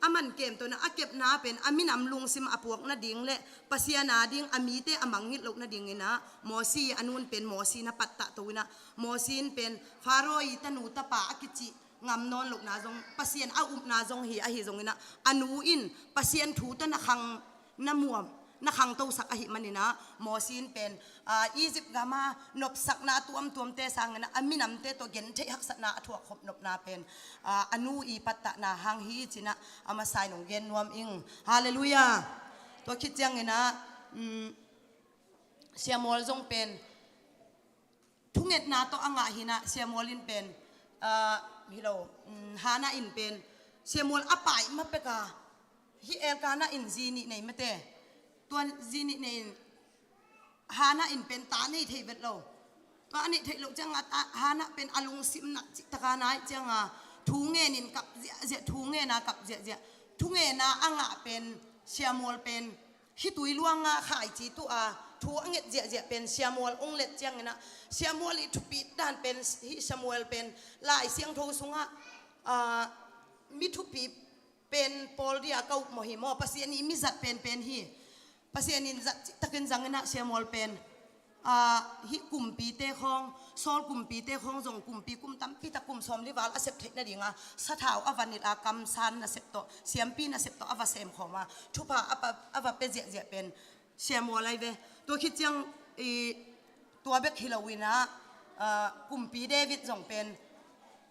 a man kemto inah, a kepna pen a minam lungsim a puak nading le Pasian a ding a mite a mangngilh loh nadinginah Mosi a nun pen Mosi na pattahto inah, Mosi in pen Faro i tanu tapa a kicih ngam nawn lohna zong, Pasian a upna zong hi ahi zonginah, a nu in Pasian thu tawh na khang na muam, na khangtosak ahih maninah, Mosi in pen, ah, Egypt gama nopsakna tuamtuamte sanginah a minamte tawh gentheih haksatna a thuak khop nopna pen, ah, a nu i pattahna hang hi cinah a masa in ong gen nuam ing. Halleluia. Tua khit cianginah, um, Samuel zong pen thungetna tawh a ngah hinah Samuel in pen, ah, hi lo, um, Hannah in pen Samuel a pai ma peka, hih Elkanah in zi nih nei mate. Tuan zi nih nei in Hannah in pen ta nei thei vet lo. Tua a neih theih loh cianga ta, Hannah pen a lungsim nak cihtaka nai cianga thu ngenin kap ziahziah, thu ngena kap ziahziah. Thungena a ngah pen Samuel pen khitui luanga khaici tuh a thu a nget ziahziah pen Samuel ong let cianginah, Samuel i thupit dan pen, hih Samuel pen Lai Siangtho sungah, ah, mi thupi pen pawl dia ka upmawh hi maw, Pasian i mi zat penpen hi. Pasian in zat cihtakin zanginah Samuel pen Ah, hih kumpite khawng, Saul kumpite khawng zong kumpi kum tampi tak, kum sawmli val a sep theih nadinga sathau a va nilh a, kamsan nasep tawh, siampi nasep tawh a va semkhawm a, thupha a va, a va pia ziahziah pen Samuel ahi ve. Tua khit ciang, i, tua bek hi lo in ah, ah, kumpi David zong pen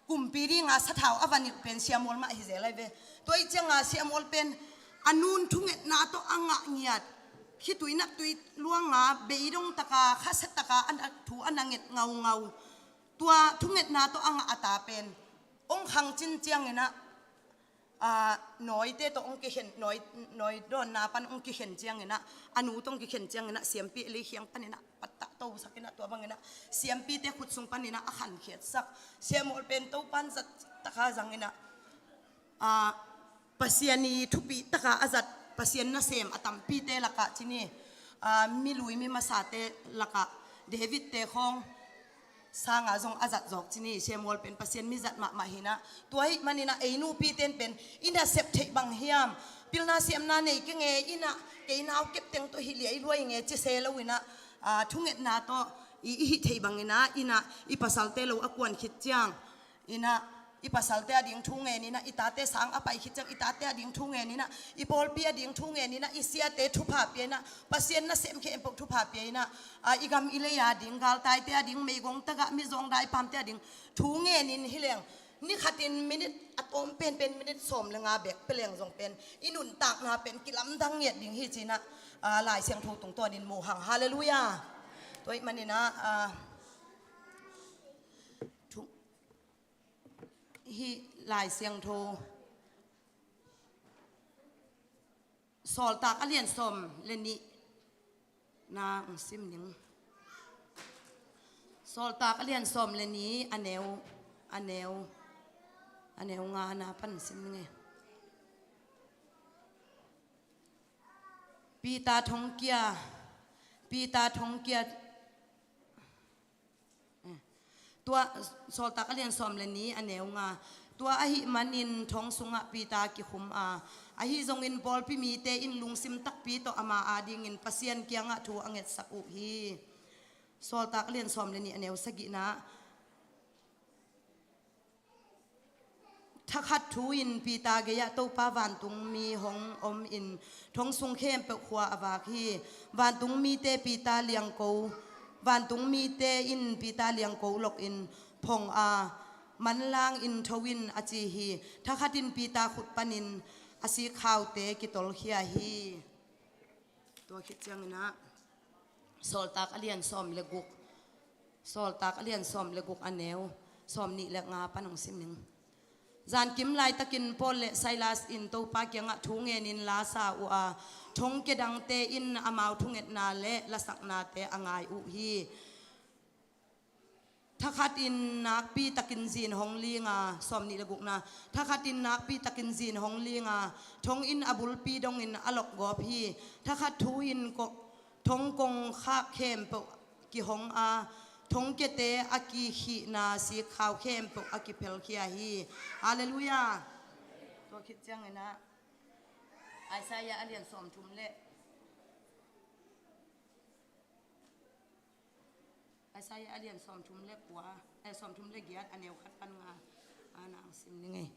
kumpi dinga sathau a va nilh pen Samuel mah hi zel ahi ve. Tua ih cianga Samuel pen a nun thungetna tawh a ngah ngiat, khitui naptui luanga beidong taka, khasia taka a na, thu a na nget ngaungau. Tua thungetna tawh a ngah a ta pen hong khangcin ciangin ah, aa, nawite tawh hong kikhen, nawi, nawi dawnna pan hong kikhen ciangin ah, a nu tawh hong kikhen ciangin ah, siampi a lei khiang panin ah pattah tosak in ah, tua bangin ah siampite khut sung panin ah a khankhiatsak. Samuel pen Topan zat taka zangin ah, aa, Pasian i thupih taka a zat, Pasian nasem a tampite lakah ci ni, aa, mi lui mi masate lakah Davidte khawng sanga zong a zat zawk ci ni. Samuel pen Pasian mi zat mahmah hi in ah, tua ahih manin ah ei nupite in pen i nasep theih bang hiam, pilna siamna nei keng e, i na, kei nau kep teng tawh hi liai luai nge ci se lo in ah, aa, thungetna tawh i, i hih theih bangin ah, i na, i pasalte lo a kuan khit ciang in ah, i pasalte ading thu ngen in ah, i tate sang a pai khit ciang i tate ading thu ngen in ah, i pawlpi ading thu ngen in ah, i siate thupha pia in ah, Pasian nasem khempeuh thupha pia in ah, aa, i gam i lei ading, galtaite ading, meigong tagah, mizawng daipamte ading thu ngen in hi leng, ni khatin minute a tawm penpen minute sawm le nga bek pia leng zong pen i nuntakna pen kilamdang ngiat ding hi ci in ah, aa, Lai Siangtho tungtawnin mu hang. Halleluiah. Tua ahih manin ah, aa, thu, hih Lai Siangtho Sawltak a lian sawm le nih na hong sim ning. Sawltak a lian sawm le nih, a neu, a neu, a neu nga na pan sim ning e. Peter thongkia, Peter thongkia, eh, tua, Sawltak a lian sawm le nih, a neu nga. Tua ahih manin thong sungah Peter kikhum a, ahi zongin pawlpi mite in lungsim takpi tawh ama adingin Pasian kiangah thu a ngetsak uh hi. Sawltak a lian sawm le nih, a neu sagihna. Thakhat thu-in Peter gei-ah Topa vantungmi hong om in thong sung khempeuh khua a vak hi. Vantungmite Peter liangko, vantungmite in Peter liangko lokin phong a, manlang in tho in a ci hi. Thakhat in Peter khut panin a sikhaute kitolkhia hi. Tua khit ciangin ah Sawltak a lian sawm le guk, Sawltak a lian sawm le guk, a neu sawm nih le nga pan hong sim ning. Zankim laitakin Paul le Silas in Topa kiangah thu ngenin la sa uh a, thongkia dangte in amau thungetna le lasaknate a ngai uh hi. Thakhat in nakpi takin zin hong ling a, sawm nih le gukna. Thakhat in nakpi takin zin hong ling a, thong in a bulpi dongin a lokgawp hi. Thakhat thu in ko, thong kongkhak khempeuh kihong a, thongkiate a kikhihna sikkhau khempeuh a kiphelkhia hi. Halleluiah. Tua khit ciangin ah Isaiah a lian sawmthum le, Isaiah a lian sawmthum le kua, eh, sawmthum le giat, a neu khat pan nga, a nang sim ning ei.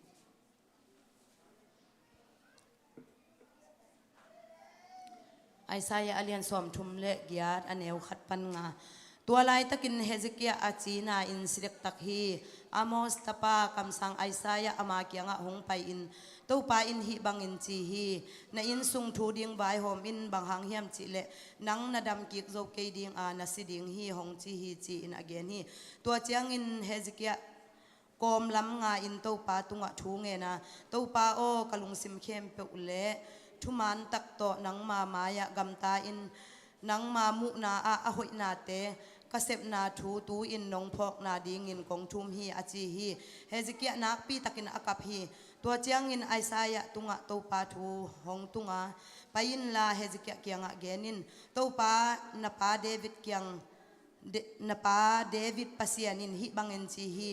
Isaiah a lian sawmthum le giat, a neu khat pan nga. Tua laitakin Hezekiah a cina in si dektak hi. Amos tapa kamsang Isaiah ama kiangah hong pai-in, Topa in hih bangin ci hi: Na inn sung thu ding vaihawm in, bang hang hiam cihleh nang na dam kik zo kei ding a, na si ding hi hong ci hi, ci-in a gen hi. Tua ciangin Hezekiah kawm lam nga in Topa tungah thu ngen a, Topa aw, ka lungsim khempeuh le thuman tak tawh nangma mai-ah gamta in, nangma muhna ah a hoihnate, ka sepna thu tu-in nong phawkna dingin kong thum hi, a ci hi. Hezekiah nakpi takin a kap hi. Tua ciangin Isaiah tungah Topa thu hong tung a, Pai inla Hezekiah kiangah gen in, Topa, na pa David kiang, De-, na pa David Pasian in hih bangin ci hi: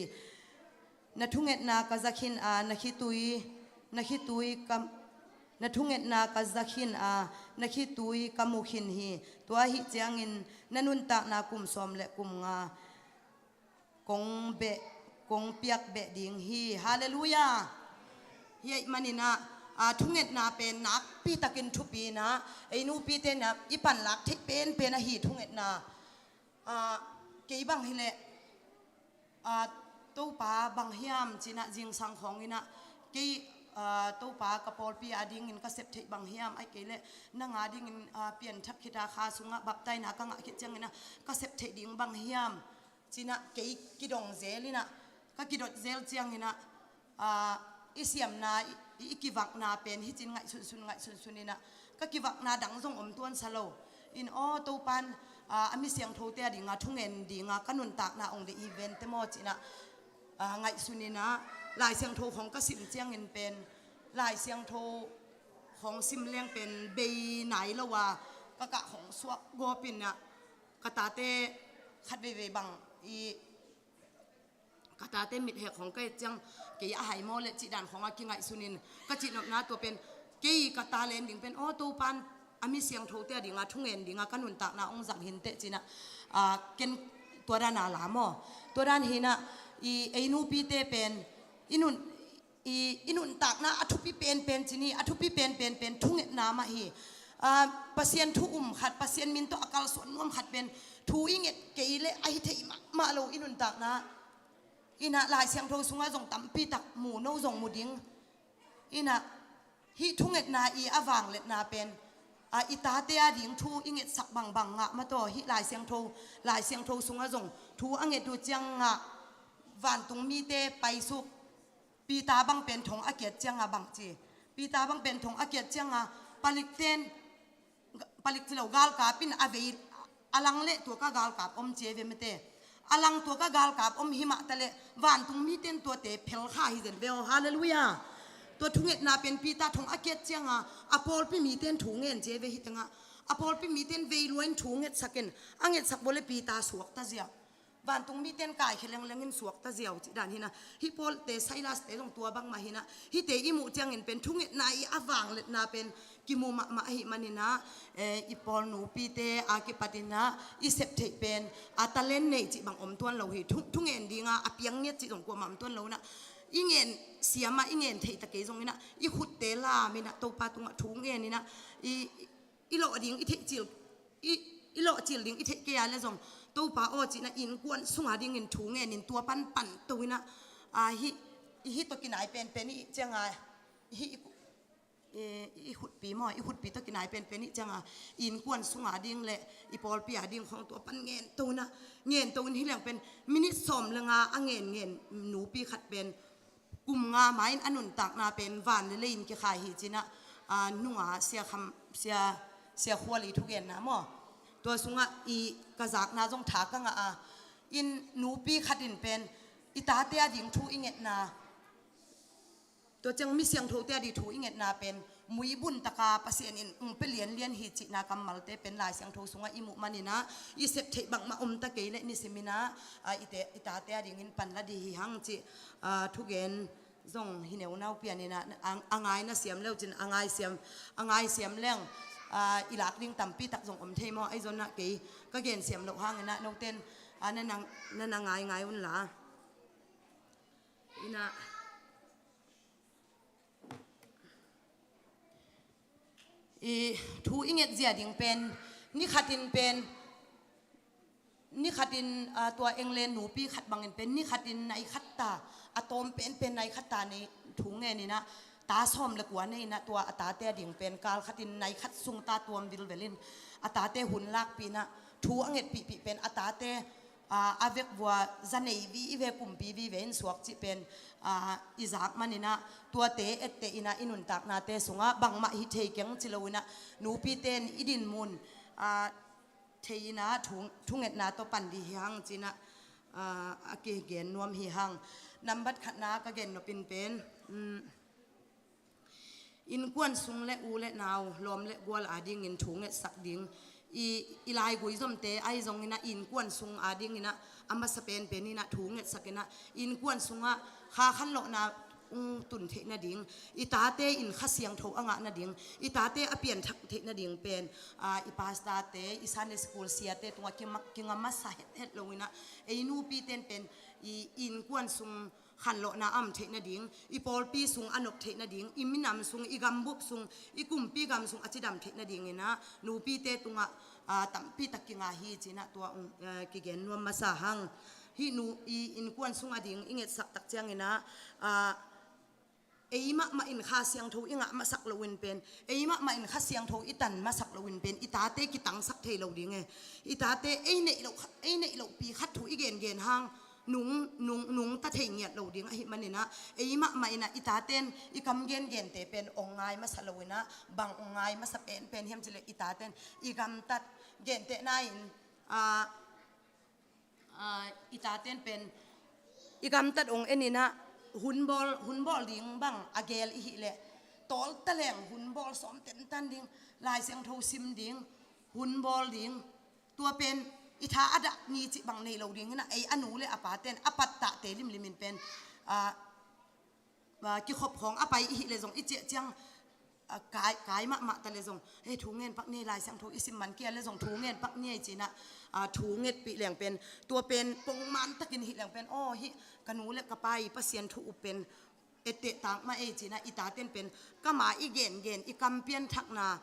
Na thungetna ka za khin a, na khitui, na khitui ka, Na thungetna ka za khin a, na khitui ka mu khin hi. Tua ahih ciangin na nuntakna kum sawm le kum nga kong beh, kong piak beh ding hi. Halleluiah. Hi ahih manin ah, a, thungetna pen nakpi takin thupi in ah, ei nupite in ah i panlak theih penpen ahi thungetna. A, kei bang hileh, a, Topa bang hiam ci-in ah zingsang khawng in ah kei, a, Topa ka pawlpi adingin ka sep theih bang hiam, ahih kei leh nang adingin, a, pianthak khit a kha sungah baptaina ka ngah khit ciangin ah ka sep theih ding bang hiam ci-in ah kei kidong zel in ah, ka kidot zel ciangin ah, a, i siamna, i, i kivakna pen hih ci-in ngaihsunsun, ngaihsunsun in ah ka kivakna dang zong om tuan sa lo. In aw, Topa in, a, a mi siangthote ading a thungen ding a ka nuntakna ong deih hi vente maw ci-in ah, a, ngaihsun in ah Lai Siangtho khawng ka sim ciangin pen Lai Siangtho khawng sim leng pen bei nai lo a ka kah khawng suak gawp in ah ka tate khat veivei bang i ka tate mithek khawng ka et ciang kei a hai maw leh cih dan khawng a kingaihsun in ka cihnopna tua pen kei ka talent ding pen aw, Topa in a mi siangthote ading a thungen ding a ka nuntakna ong zang hi inteh ci-in ah, a, ken tua dan a la maw. Tua dan hi in ah i ei nupite pen i nun i, i nuntakna a thupi penpen ci-in hi, a thupi penpen pen thungetna mah hi. A, Pasian thu um khat, Pasian min tawh a kalsuan nuam khat pen thu i nget kei leh ahi thei mahmah lo i nuntakna. In ah Lai Siangtho sungah zong tampi tak mu, no zong mu ding. In ah hih thungetna i a vangliatna pen, a, i tate ading thu i ngetsak bangbang ngah mah tawh, hih Lai Siangtho, Lai Siangtho sungah zong thu a nget uh ciang ngah vantung mite paisuk. Peter bang pen thong a kiat ciang a bang ci. Peter bang pen thong a kiat ciang a palik ten, palik ci lo, galkap in a vei a lang leh tua ka galkap om ci ve mate. A lang tua ka galkap om hi mah taleh vantung mite in tuate phel kha hi zen ve aw. Halleluiah. Tua thungetna pen Peter thong a kiat ciang a, a pawlpi mite in thu ngen ci ve hi teng ah. A pawlpi mite in vei lua in thu ngetsak in, a ngetsak vua leh Peter suakta ziau. Vantung mite in kaikhia lengleng in suakta ziau cih dan hi in ah, hih Paul te Silas te zong tua bangmah hi in ah, hihte i muh ciangin pen thungetna i a vangliatna pen kimu mahmah ahih manin ah, eh, i Paul nupite a kipat in ah i sep theih pen a talent nei cih bang om tuan lo hi. Thu, thungen ding a a piang ngiat cih zong kuamah om tuan lo in ah, i ngen siam a i ngen theih ta kei zong in ah i khutte lam in ah Topa tungah thu ngen in ah i, i lawh ding i theih cil, i, i lawh cil ding i theih kei a leh zong Topa aw ci-in ah innkuan sung adingin thu ngen in tua pan pan to in ah, a, hih, i hih tawh kinai penpen i ciang a, hih i, i, i khutpi maw, i khutpi tawh kinai penpen i ciang a, innkuan sung ading leh i pawlpi ading khawng tua pan ngen to in ah, ngen to in hi leng pen minit sawm le nga a ngen ngen nupi khat pen kum nga ma-in a nuntakna pen van le lei in kikhai hi ci-in ah, a, nunga Sia Kham, Sia, Sia Khual i thugenna maw. Tua sungah i ka zakna zong tha ka ngah a. In nupi khat in pen i tate ading thu i ngetna, tua ciang mi siangthote ading thu i ngetna pen muibun taka Pasian in ong pia lianlian hi cihna kammalte pen Lai Siangtho sungah i muh manin ah i sep theih bangmah om ta kei leh nisim in ah, a, i te, i tate adingin pan la dih hi hang cih, a, thugen zong hi neunau pian in ah, a, a ngai na siam leu cin a ngai siam, a ngai siam leng, a, i lak ding tampi tak zong om thei maw, ahi zongin ah kei ka gen siam loh hangin ah note in, a, na na, na na ngai ngai un la. In ah i thu i nget zia ding pen, ni khatin pen, ni khatin, a, tua England nupi khat bangin pen, ni khatin nai khat ta, a tawm penpen nai khat ta nei thu ngen in ah, ta sawm le kua nei in ah, tua a tate ading pen, kal khatin nai khat sung ta tuam vilvel in, a tate hun lakpih in ah, thu a ngetpihpih pen, a tate a, a vek vua za nei vive, kumpi vive in suak cih pen, a, i zak manin ah, tuate etteh in ah i nuntaknate sungah bangmah hi thei keng ci lo in ah, nupite in i dinmun, a, thei in ah thu, thungetna tawh pan dih hi hang ci-in ah, a, a kigen nuam hi hang. Nambat khatna ka gen nopin pen, um, innkuan sung le u le nau, lawm le gual adingin thu ngetsak ding. I, i laigui zomte ahi zongin ah innkuan sung adingin ah a masa penpen in ah thu ngetsak in ah, innkuan sungah kha khanlawhna hong tun theih nading, i tate in Kha Siangtho a ngah nading, i tate a pianthak theih nading pen, aa, i pastor-te, i Sunday school siate tungah kima-, kinga masa hethet lo inah, ei nupite in pen i innkuan sung khanlawhna a om theih nading, i pawlpi sung a nop theih nading, i minam sung, i gambup sung, i kumpi gam sung a cidam theih nading inah nupite tungah, aa, tampi tak kinga hi ci-inah tua, aa, kigen nuam masa hang. Hih nu i innkuan sung ading i ngetsak tak ciang inah, aa, ei mahmah in Kha Siangtho i ngah masak loin pen, ei mahmah in Kha Siangtho i tan masak loin pen, i tate kitangsak thei lo ding e. I tate ei neih loh, ei neih lohpi khat thu i gengen hang nung, nung, nungta thei ngiat lo ding ahih maninah, ei mahmah inah i taten i kam gengente pen ong ngai masa lo inah, bang ong ngai masa penpen hiam cileh i taten i gamtat gentehna in, aa, aa, i taten pen i gamtat ong en inah, hun bawl, hun bawl ding bang a gel i hih leh, tawlta leng hun bawl sawm tentan ding, Lai Siangtho sim ding, hun bawl ding, tua pen i tha a dah ni cih bang nei lo ding inah, ei a nu le a paten a pattahte limlim in pen, aa, aa, kikhop khawng a pai i hih leh zong, i ciah ciang, aa, kai, kai mahmah ta leh zong, hei, thu ngen pak ni, Lai Siangtho i sim man kei leh zong thu ngen pak ni ci-inah, aa, thu ngetpih leng pen, tua pen pongman takin hih leng pen, aw, hih ka nu le ka pa i Pasian thu up pen etteh tak mah ei ci-inah, i taten pen kama i gengen, i kam pianthakna,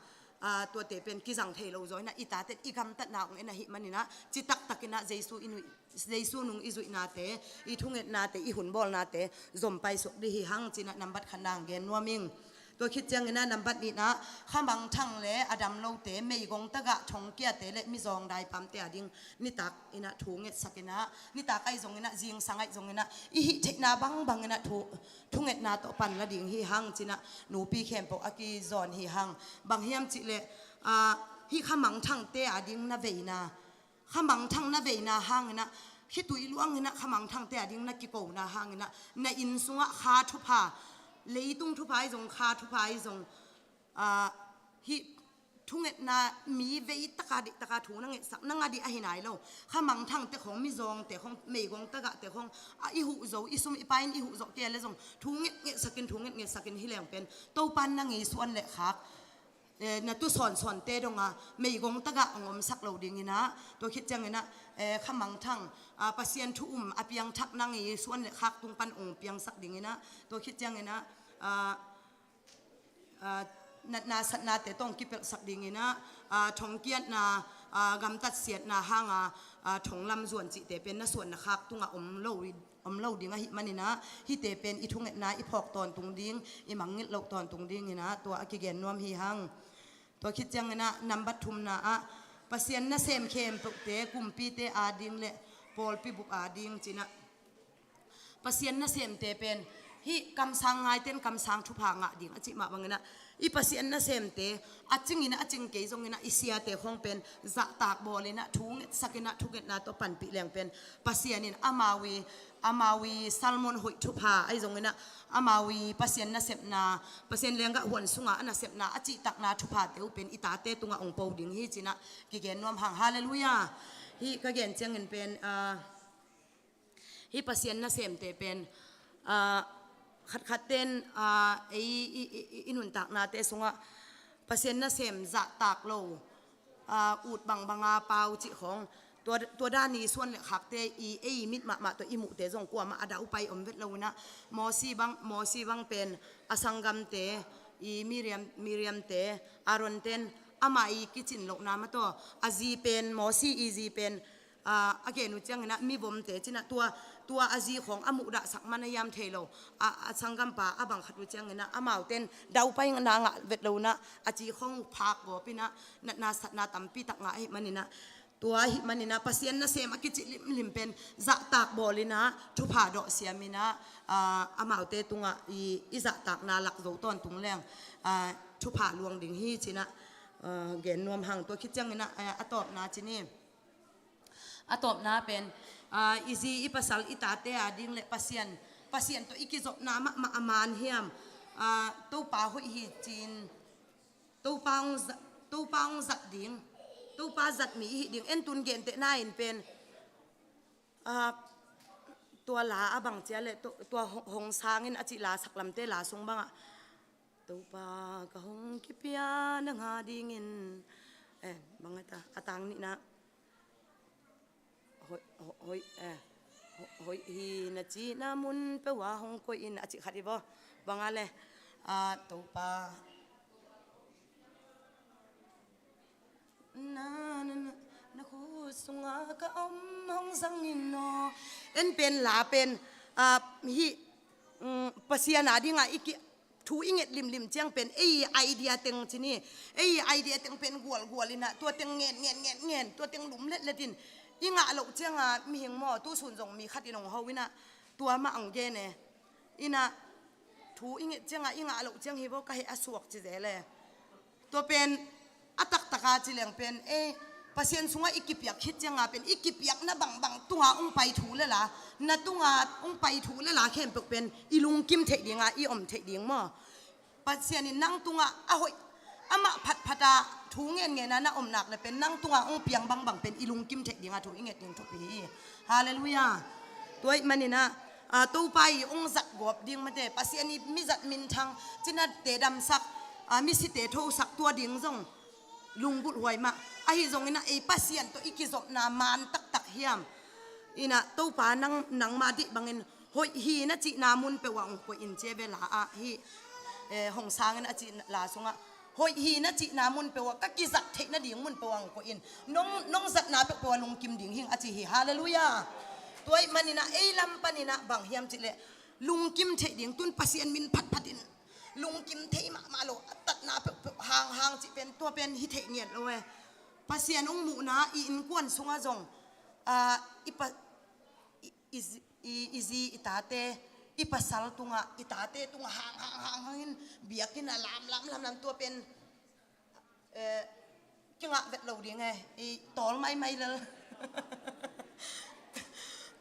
aa, tuate pen kizang thei lo zaw inah, i taten i gamtatna ong en ahih maninah, citak tak inah Jesu i nuih, Jesu nung i zuihnate, i thungetnate, i hunbawlnate zom paisuak dih hi hang ci-inah nambat khatna ong gen nuam ing. Tua khit ciang inah nambat nihna, kha mangthang le a dam lote, meigong tagah thongkiate le mizawng daipamte ading nitak inah thu ngetsak inah, nitak ahi zong inah, zingsang ahi zong inah, i hih theihna bangbang inah thu, thungetna tawh pan la ding hi hang ci-inah nupi khempeuh a kizawn hi hang. Bang hiam cihleh, aa, hih kha mangthangte ading na veina, kha mangthang na veina hang inah, khitui luang inah kha mangthangte ading na kikona hang inah, na inn sungah kha thupha, leitung thupha ahi zong, kha thupha ahi zong, aa, hih thungetna mi vei taka dih taka thu na ngetsak, na ngah dih ahi nai lo. Kha mangthangte khong, mizawngte khong, meigong tagahte khong, a, i huh zo, i sum i pai in i huh zawh kei leh zong, thu nget ngetsakin, thu nget ngetsakin hi leng pen, Topan na ngei suan le khak, eh, na tu sawnsawnte donga meigong tagah ong omsak lo ding inah, tua khit ciang inah, eh, kha mangthang, ah, Pasian thu um a piangthak na ngei suan le khak tung pan ong piangsak ding inah, tua khit ciang inah, ah, aa, natna satnate tawh ong kipelhsak ding inah, aa, thongkiatna, aa, gamtatsiatna hanga, aa, thonglam zuan cihte pen na suan na khak tungah om lo, om lo ding ahih maninah, hihte pen i thungetna i phawk tawntung ding, i mangngilh loh tawntung ding inah, tua a kigen nuam hi hang. Tua khit ciang inah nambat thumna ah, Pasian nasem khempeuhte, kumpite ading le pawlpi bup ading ci-inah, Pasian nasemte pen, hih kamsang ngaite in kamsang thupha ngah ding a cih mah bang inah, i Pasian nasemte a cing inah, a cing kei zong inah, i siate khong pen zahtak bawl inah, thu ngetsak inah, thungetna tawh panpih leng pen, Pasian in amau i, amau i sermon hoih thupha ahi zong inah, amau i Pasian nasepna, Pasian lenggah huan sunga a nasepna a cihtakna thuphate uh pen i tate tungah ong po ding hi ci-inah kigen nuam hang. Halleluiah. Hih ka gen ciangin pen, aa, hih Pasian nasemte pen, aa, khatkhatte in, aa, ei i, i, i, i nuntaknate sungah Pasian nasem zahtak lo, aa, ut bangbanga pau cih khawng, tua, tua dan i suan le khakte i, ei mit mahmah tawh i muhte zong kuamah a daupai om vet lo inah, Mosi bang, Mosi bang pen a sanggamte, i Miriam, Miriamte, Aaronte in amah i kicin lohna mah tawh, a zi pen, Mosi i zi pen, aa, a gen uh ciang inah mivomte ci-inah, tua, tua a zi khawng a muhdahsak man a hiam thei lo. A, a sanggampa a bang khat uh ciang inah amaute in daupaina ngah vet lo inah, a zi khawng phak gawp inah, natna satna tampi tak ngah ahih man inah, tua ahih man inah Pasian nasem a kicih limlim pen zahtak bawl inah, thupha dawh siam inah, aa, amaute tungah i, i zahtakna lak zo tawntung leng, aa, thupha luang ding hi ci-inah, aa, gen nuam hang. Tua khit ciang inah, aa, a tawpna ci ni. A tawpna pen, aa, i zi i pasal i tate ading le Pasian, Pasian tawh i kizopna mahmah a man hiam, aa, Topa hoih hi ci-in, Topa hong za-, Topa hong zat ding, Topa zat mi i hih ding, en tun gentehna in pen, aa, tua la a bang cia le, tua, tua hong, hong sangin a cih la saklamte la sung bangah, Topa ka hong kipia nang a dingin, eh, bang a ta, a tang nihna, hoih, hoih, hoih, eh, hoih hi na cihna mun peuh ah hong koih in a cih khat hi vaw. Bang a le, ah, Topa na, na, na, na khut sungah ka om hong zangin aw. En pen la pen, ah, hih, mm, Pasian a dingah i ki, thu i nget limlim ciang pen ei idea teng ci ni. Ei idea teng pen gualgual inah tua teng ngen, ngen, ngen, ngen, tua teng lum letlet in i ngah loh cianga mihing maw, tu sun zong mi khat in hong ho inah tua mah ang gen e. Inah thu i nget cianga i ngah loh ciang hi vaw ka heh a suak ci zel e. Tua pen a taktaka ci leng pen, eh, Pasian sungah i kipiak khit cianga pen i kipiakna bangbang tunga hong pai thu le la, na tunga hong pai thu le la khempeuh pen i lungkim theih dinga i om theih ding maw? Pasian in nang tungah a hoih, amah phatphata thu ngenngen a na om nak le pen nang tunga hong piang bangbang pen i lungkim theih dinga thu i nget ding thupi hi. Halleluiah. Tua ih maninah, ah, Topa i hong zat gawp ding mate, Pasian i mizat minthang cinate damsak, ah, misite thosak tua ding zong lunggulh huai mah. Ahi zonginah ei Pasian tawh i kizopna maan taktak hiam? Inah Topa nang, nangma dih bangin hoih hi na cihna mun peuh ah hong koih in cia ve la ah hi. Eh, hong sangin a cih la sungah hoih hi na cihna mun peuh ah ka kizat theih nading mun peuh ah hong koih in. Nong, nong zatna peuhpeuh ah lungkim ding hing a ci hi. Halleluiah. Tua ih maninah ei lam paninah bang hiam cihleh lungkim theih ding tun Pasian min phatphat in lungkim thei mahmah lo a tatna peuhpeuh hanghang cih pen tua pen hi theih ngiat lo e. Pasian hong muhna i innkuan sungah zong, ah, i pa, i, i, zi- i, i zi i tate, i pasal tungah, i tate tungah hang, hang, hang, hangin biakinn a lam, lam, lam, lam tua pen, eh, kingah vet lo ding e, i tawl maimai lel.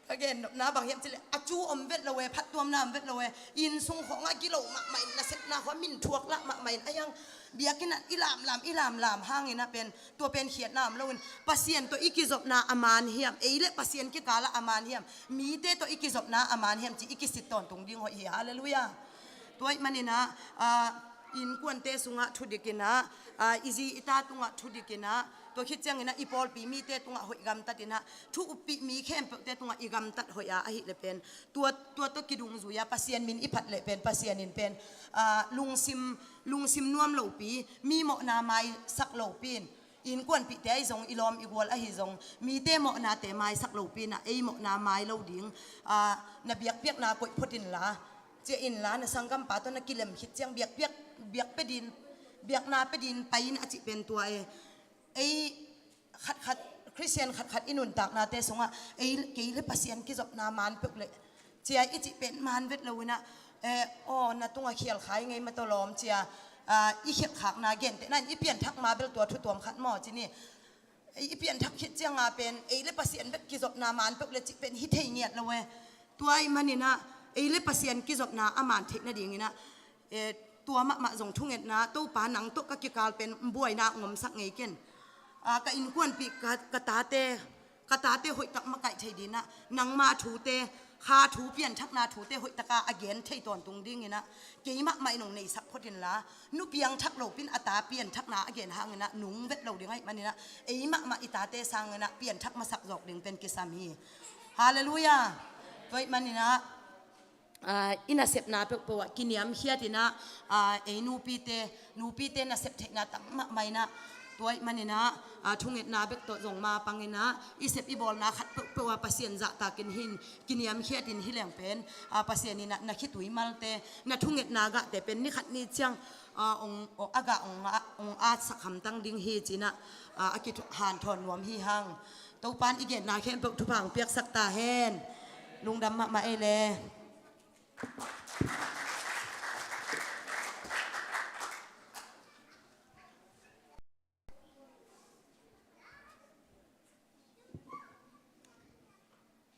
Ka gen nopna bang hiam cihleh a cu om vet lo e, phattuamna om vet lo e, inn sung khawngah gilo mahmah in nasepna khawng min thuak lah mahmah in a hiang biakinn ah i lamlam, i lamlam hangin a pen tua pen khiatna om loin Pasian tawh i kizopna a maan hiam, ei le Pasian kikalah a maan hiam, mite tawh i kizopna a maan hiam ci i kisit tawntung ding hoih hi. Halleluiah. Tua ih maninah, ah, innkuante sungah thudikinah, ah, i zi i ta tungah thudikinah, tua khit cianginah i pawlpi mite tungah hoih gamtatinah thu uppih mi khempeuhte tungah i gamtat hoih a ahih le pen tua, tua tawh kidungzui a Pasian min i phat leh pen Pasian in pen, ah, lungsim, lungsim nuam lopi, mi mawhna maisak lopi in innkuanpihte ahi zong, i lawm i gual ahi zong, mite mawhnate maisak lopi inah ei mawhna mai lo ding, ah, na biakpiakna koih phot inla, cia inla, na sanggampa tawh na kilem khit ciang biakpiak, biak pe din, biakna pe din pai in a cih pen tua e. Ei khatkhat, Khristian khatkhat i nuntaknate sungah ei, kei le Pasian kizopna maan peuh le cia i cih pen maan vet lo inah, eh, aw, na tungah khial khai ngei mataw lawm cia, ah, i khialhkhakna gentehna in i pianthak ma bel tua thu tuam khat maw ci ni. I pianthak khit cianga pen ei le Pasian bek kizopna maan peuh le cih pen hi thei ngiat lo e. Tua ih maninah ei le Pasian kizopna a maan theih nadinginah, eh, tua mahmah zong thungetna, Topa nang tawh ka kikal pen buaina ngomsak ngei ken. Ah, ka innkuanpih ka, ka tate, ka tate hoihtak makaih thei dinah nangma thute, kha thu, pianthakna thute hoihtaka a gen thei tawntung dinginah kei mahmah in hong neisak phot inla, nu piangthak lopin a ta pianthakna a gen hanginah nung vet lo ding ahih maninah ei mahmah i tate sanginah pianthak masak zawk ding pen kisam hi. Halleluiah. Tua ih maninah, ah, i nasepna peuhpeuh ah kiniamkhiat inah, ah, ei nupite, nupite nasep theihna tam mahmah inah, tua ih maninah, ah, thungetna bek tawh zong ma panginah i sep i bawlna khat peuhpeuh ah Pasian zahtakin hin kiniamkhiat in hi leng pen, ah, Pasian inah na khitui malte, na thungetna gahte pen ni khat ni ciang, ah, ong, ong, a gah ong, ong atsak hamtang ding hi cinah, ah, a kihanthawn nuam hi hang. Topan i genna khempeuh thupha hong piaksak ta hen. Lungdam mahmah ei le.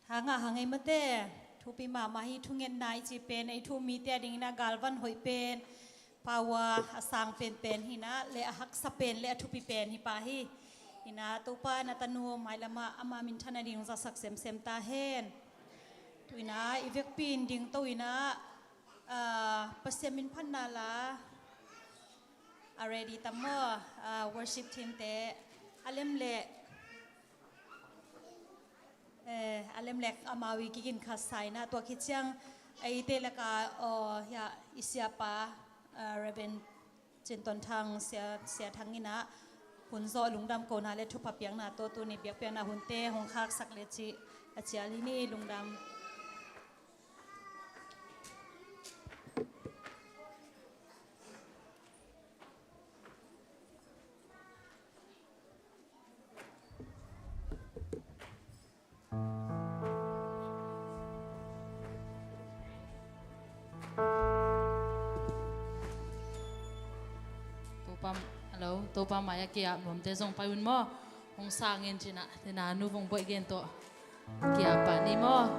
Hangah hang ei mate, thupi mahmah hi. Thungetna i cih pen ei thu mite a dingin a galvan hoih pen, power a sang penpen hinah le a haksa pen le a thupi pen hi pah hi. Hinah Topa na tanu mailamah ama minthan a ding hong zasak semsem ta hen. Tu-in ah i vekpi in dingto in ah, ah, Pasian min phatna la a ready tam maw? Ah, worship team te a lem leh, eh, a lem leh amau i kikin khat sa in ah, tua khit ciang eite laka, aw, hiah i siapa, ah, Reverend Cin Ton Thang, Sia, Sia Thang in ah hun zawh lungdam kohna le thupha piakna tawh tuni biakpiakna hunte hong khaksak le cih a cial hi ni. Lungdam. Topa, hello, Topa mai-ah ki-ap nuamte zong pai un maw. Hong sang in cin ah, tena nu Vung Boih gen tawh ki-ap pah ni maw.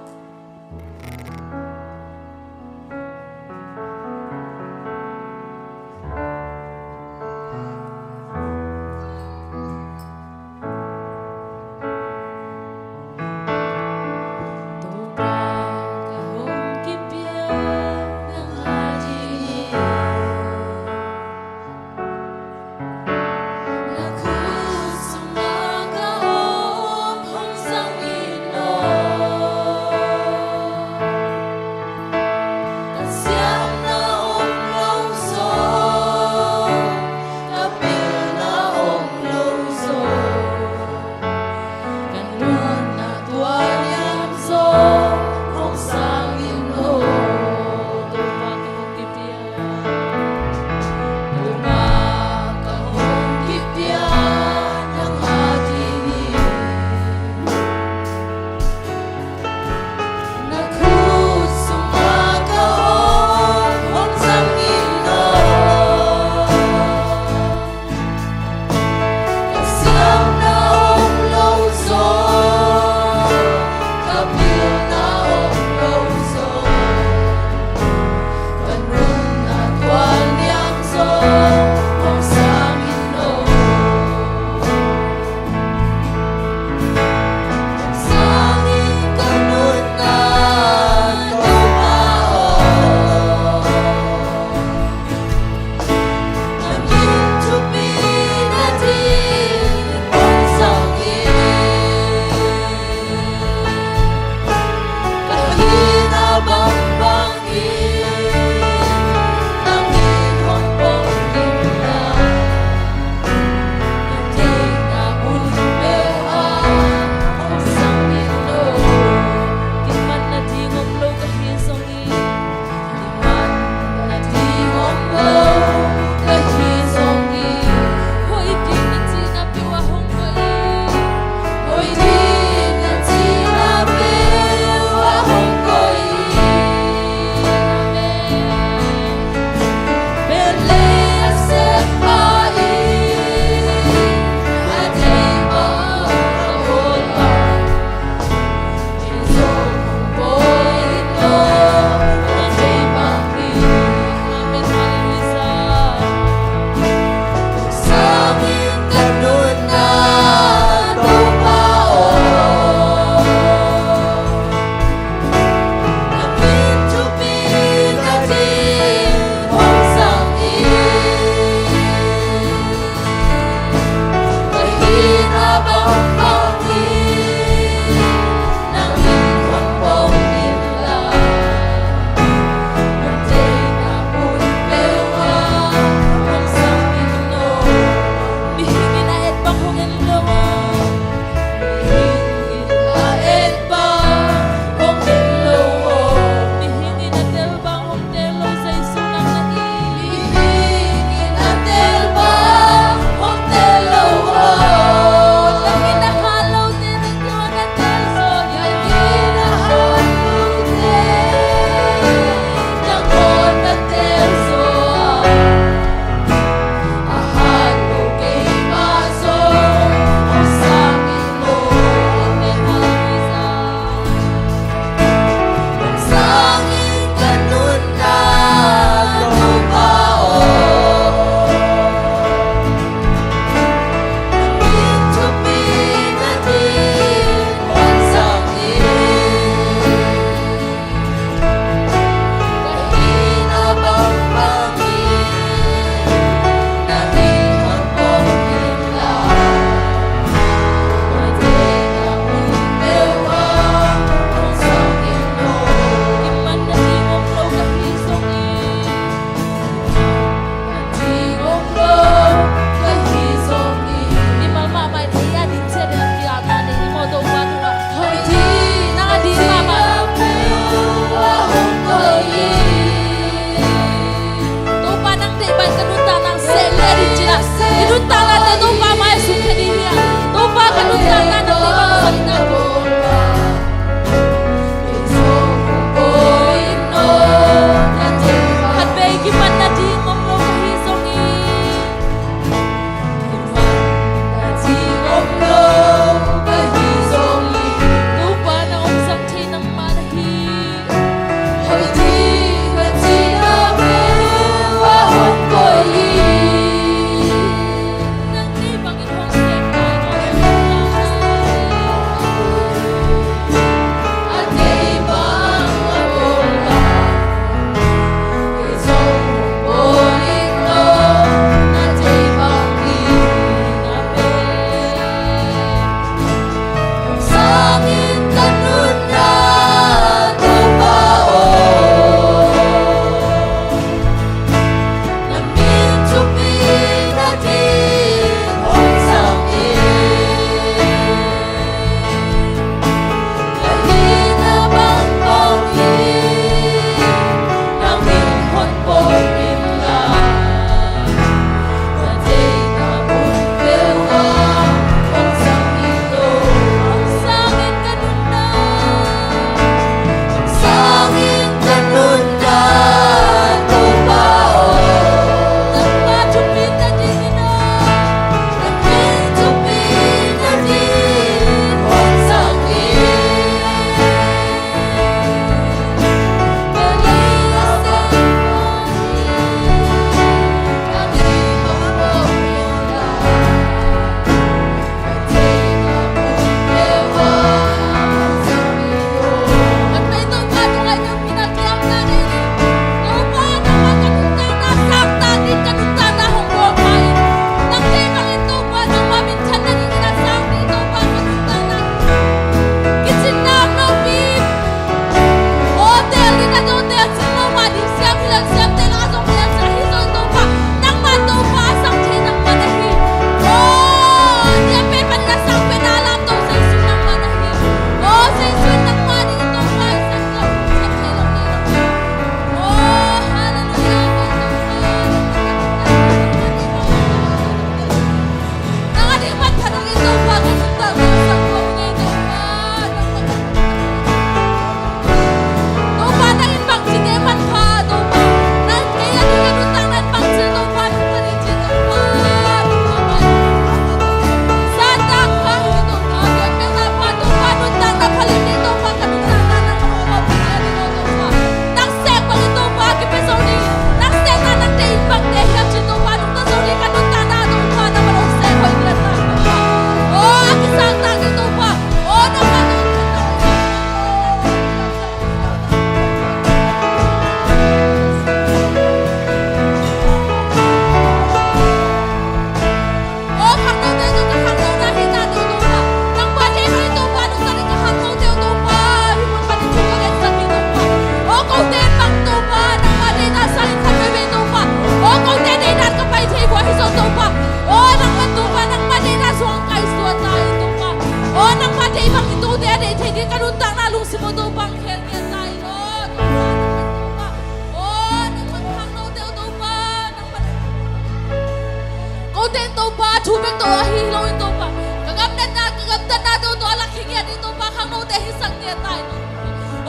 Topa, thu bek tawh ahi hi loin Topa, ka gamtatna, ka gamtatnate uh tawh a lak hi ngiat in Topa, khangnote hisak ngiat ta in Topa.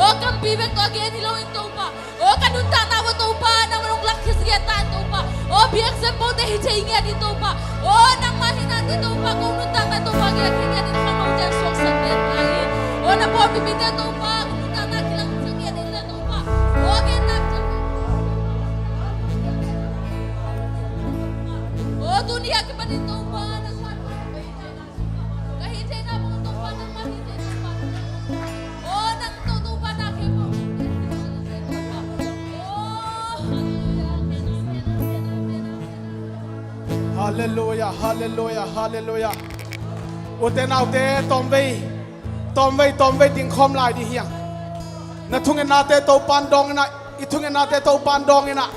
Aw, kampi bek tawh a gen hi loin Topa, aw, ka nuntakna uh Topa, nangmah hong lak hi ngiat ta in Topa. Aw, biakzem pote hi thei ngiat in Topa. Aw, nangmah hinate Topa, kong nuntakna Topa, ngiat hi ngiat in khangnote suaksak ngiat ta in. Aw, na pawlpi mite Topa, kong nuntakna kilangsak ngiat in le Topa. Aw, genna Aw, tuni a kipanin Topa, nangmah ka hih theihna bang Topa, nangmah hih theihna bang. Aw, nang tawh Topa, na khempeuh. Aw, halleluia, halleluia, halleluia, halleluia. Ute naute, tawmvei, tawmvei, tawmvei dingkhawm lai ding hi hang. Na thungennate Topan dawng in ah, i thungennate Topan dawng in ah.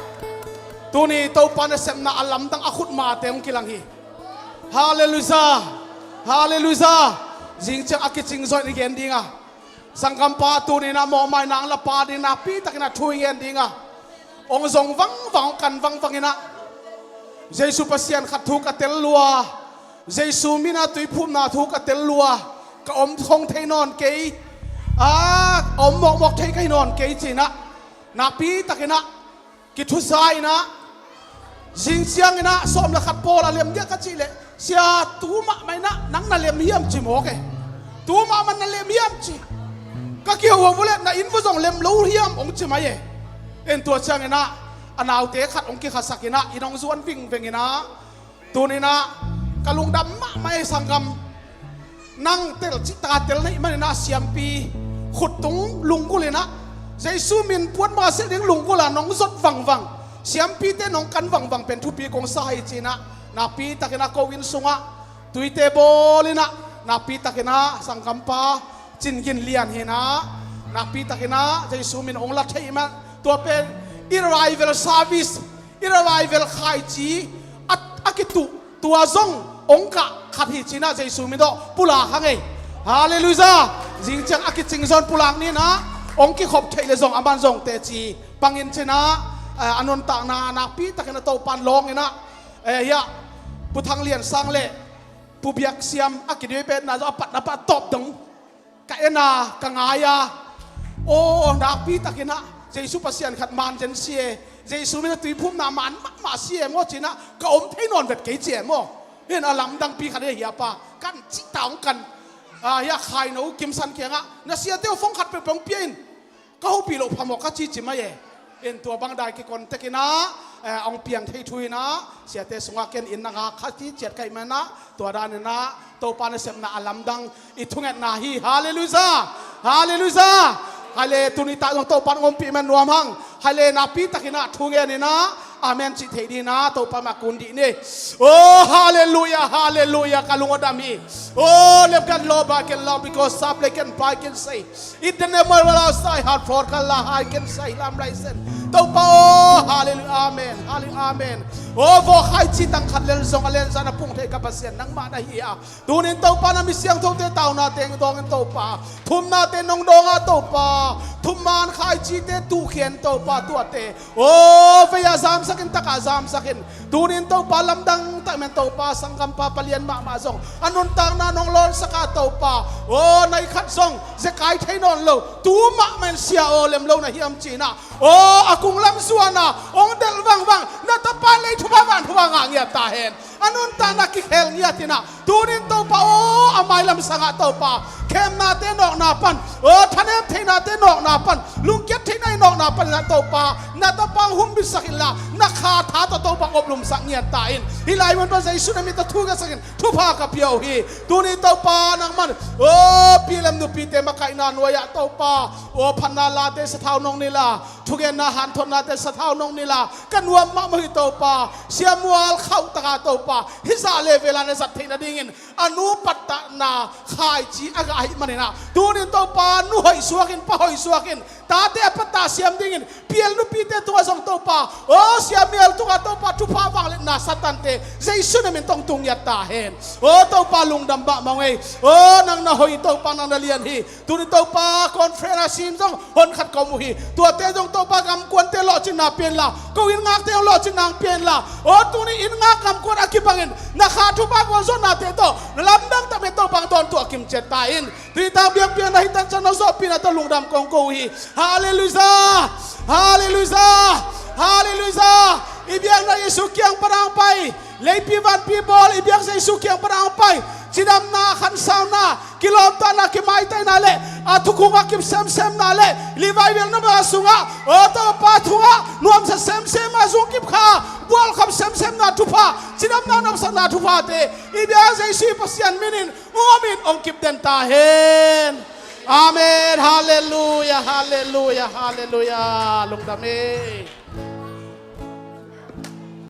Tuni Topa nasepna a lamdang a khutmate hong kilang hi. Halleluia! Halleluia! Zing ciang a kicing zaw in i gen ding a, sanggampa tuni in ah mawhmaina hong la pa ding nakpi takin ah thu i gen ding a, hong zong vangvang, hong kan vangvang in ah, Jesu Pasian khat thu ka tel lua, Jesu min a tuiphumna thu ka tel lua, ka om khong thei nawn kei, a om mawkmawk thei ka hi nawn kei ci in ah, nakpi takin ah kithusa in ah, zing ciangin ah sawm le khat pawl a lem diah ka cih leh, sia, tu mahmah in ah nang na lem hiam ci mawk e. Tu mahmah na lem hiam ci. Ka kihuam uh leh na inn vua zong lem lo hiam hong ci mai e. En, tua ciangin ah a naute khat hong kikhasak in ah inn hong zuan vingveng in ah, tuni in ah ka lungdam mahmah e sanggam. Nang tel cih taka tel na hih manin ah siampi khuttung lunggulh in ah, Jesu min puan mah a silh ding lunggulh a nong zot vangvang, siampite nong kan vangvang pen thupi kong sa hi ci in ah, nakpi takin ah ko inn sungah tuite bawl in ah, nakpi takin ah sanggampa Cin Gin Lian hi in ah, nakpi takin ah Jesu min hong la thei mah, tua pen i revival service, i revival khaici a, a kituh tua zong hong kah khat hi ci in ah Jesu min tawh pulak hang ei. Halleluia! Zing ciang a kicing zaw in pulak ni in ah, hong kikhop theih leh zong aman zong teci pang in ci in ah, eh, a nuntakna nakpi takin ah Topan lawng in ah, eh, hiah Pu Thang Lian Sang le Pu Biak Siam a kiduai petna zong a patna pah tawp dong ka en a, ka ngai a. Aw, nakpi takin ah Jesu Pasian khat man zen si e, Jesu min a tuiphumna man mahmah si e maw ci in ah, ka om thei nawn vet kei ci e maw. Hi in a lamdangpi khat hi a, pa kan cih ta hong kan, a, hiah khaino Kimsan kiangah, na siate uh phone khat peuhpeuh hong pia in, ka hopih loh phamawh ka ci ci mai e. En, tua bang dai kikon tek in ah, eh, hong piang thei thu in ah, siate sungah ken inn na ngak kha ci ciat ka hih man ah, tua dan in ah Topa nasepna a lamdang i thungetna hi. Halleluia! Halleluia! Hai le, tuni tak zong Topa in hong ompih man nuam hang. Hai le, nakpi takin ah thu ngen in ah, amen cih theih ding in ah Topa mah kun dih ni. Oh, halleluia, halleluia, ka lung a dam hi. Oh, lep kan lo ba ken lo, because sap le ken pai ken sei. In the name of the Lord, sai hat for kan la hai ken sai lam lai sen. Topa, oh, halleluia, amen, halleluia, amen. Oh, vawkhaici tang khat lel zong a len zan a pung thei ka Pasian nangmah na hi a. Tunin Topa na mi siangthote tauna teng dawngin Topa, thumnate nong dawng a Topa, thumman khaicite tuhkhian Topa tuate, aw, vei-ah zamsakin, takah zamsakin. Tunin Topa lamdang tak men Topa, sanggampa palian mahmah zong a nuntakna nong lawnsak a Topa, aw, nai khat zong zekai thei nawn lo, tu mahmah in sia aw lem lo na hiam cinah, aw, a kunglam zuana hong delh vangvang na tapa lei thupha van thupha ngah ngiat ta hen. A nuntakna kikhel ngiat inah, tunin Topa aw, a mailam sangah Topa, khemnate nawkna pan, aw, thanem theihnate nawkna pan, lungkiat theihna i nawkna pan inah Topa, na tapa hong humbitsak inla, na kha tha tawh Topa oplumsak ngiat ta in. Hih lai mun pan Jesuh na mit tawh thu ngetsak in, thupha ka pia uh hi. Tunin Topa nangman, aw, pi lem nupite makaihna nuai-ah Topa, aw, phatna late sathau nong nila, thugenna hanthotnate sathau nong nila, ka nuam mahmah hi Topa. Sia Mual khauh taka Topa, hih zah le vela na zat theih nadingin a nu pattahna khaici a gah ahih maninah, tunin Topa nu hoih suakin, pa hoih suakin, Tate a pata siam dingin pial nupite tungah zong Topa, o siamial tungah Topa thupha vangliatna Satante Jesu na min tong tung ngiat ta hen. O Topa, lungdam mahmah ung ei. O nang na hoih, Topa nang na lian hi. Tuni Topa, conference a sim zong hon khat ka om uh hi. Tuate zong Topa, gamkuante lawhcinna pianla, ko inn ngakte zong lawhcinna ang pianla, o tuni inn ngak gamkuan a kibangin na kha thupha gualzawhnate tawh na lamdang tak mah Topa, dawn tuah kimciat ta in. Tuni tak biakpiakna hi tan ciang na zawhpihna tawh lungdam kong ko uh hi. Halleluia. Halleluia. Halleluia. I biakna Jesu kiang pan ang pai. Leipi vanpi bawl i biak Jesu kiang pan ang pai. Cidamna, khansauna, kilawmtatna, kimaitaina le a thukhunga kip semsemna le revival na ma sungah, o Topa, thungah nuamsa semsem a zungkip kha, bualkhop semsemna thupha, cidamna nopsakna thuphate i biak Jesu Pasian minin hong om in hong kip den ta hen. Amen. Halleluia. Halleluia. Halleluia. Lungdam ei.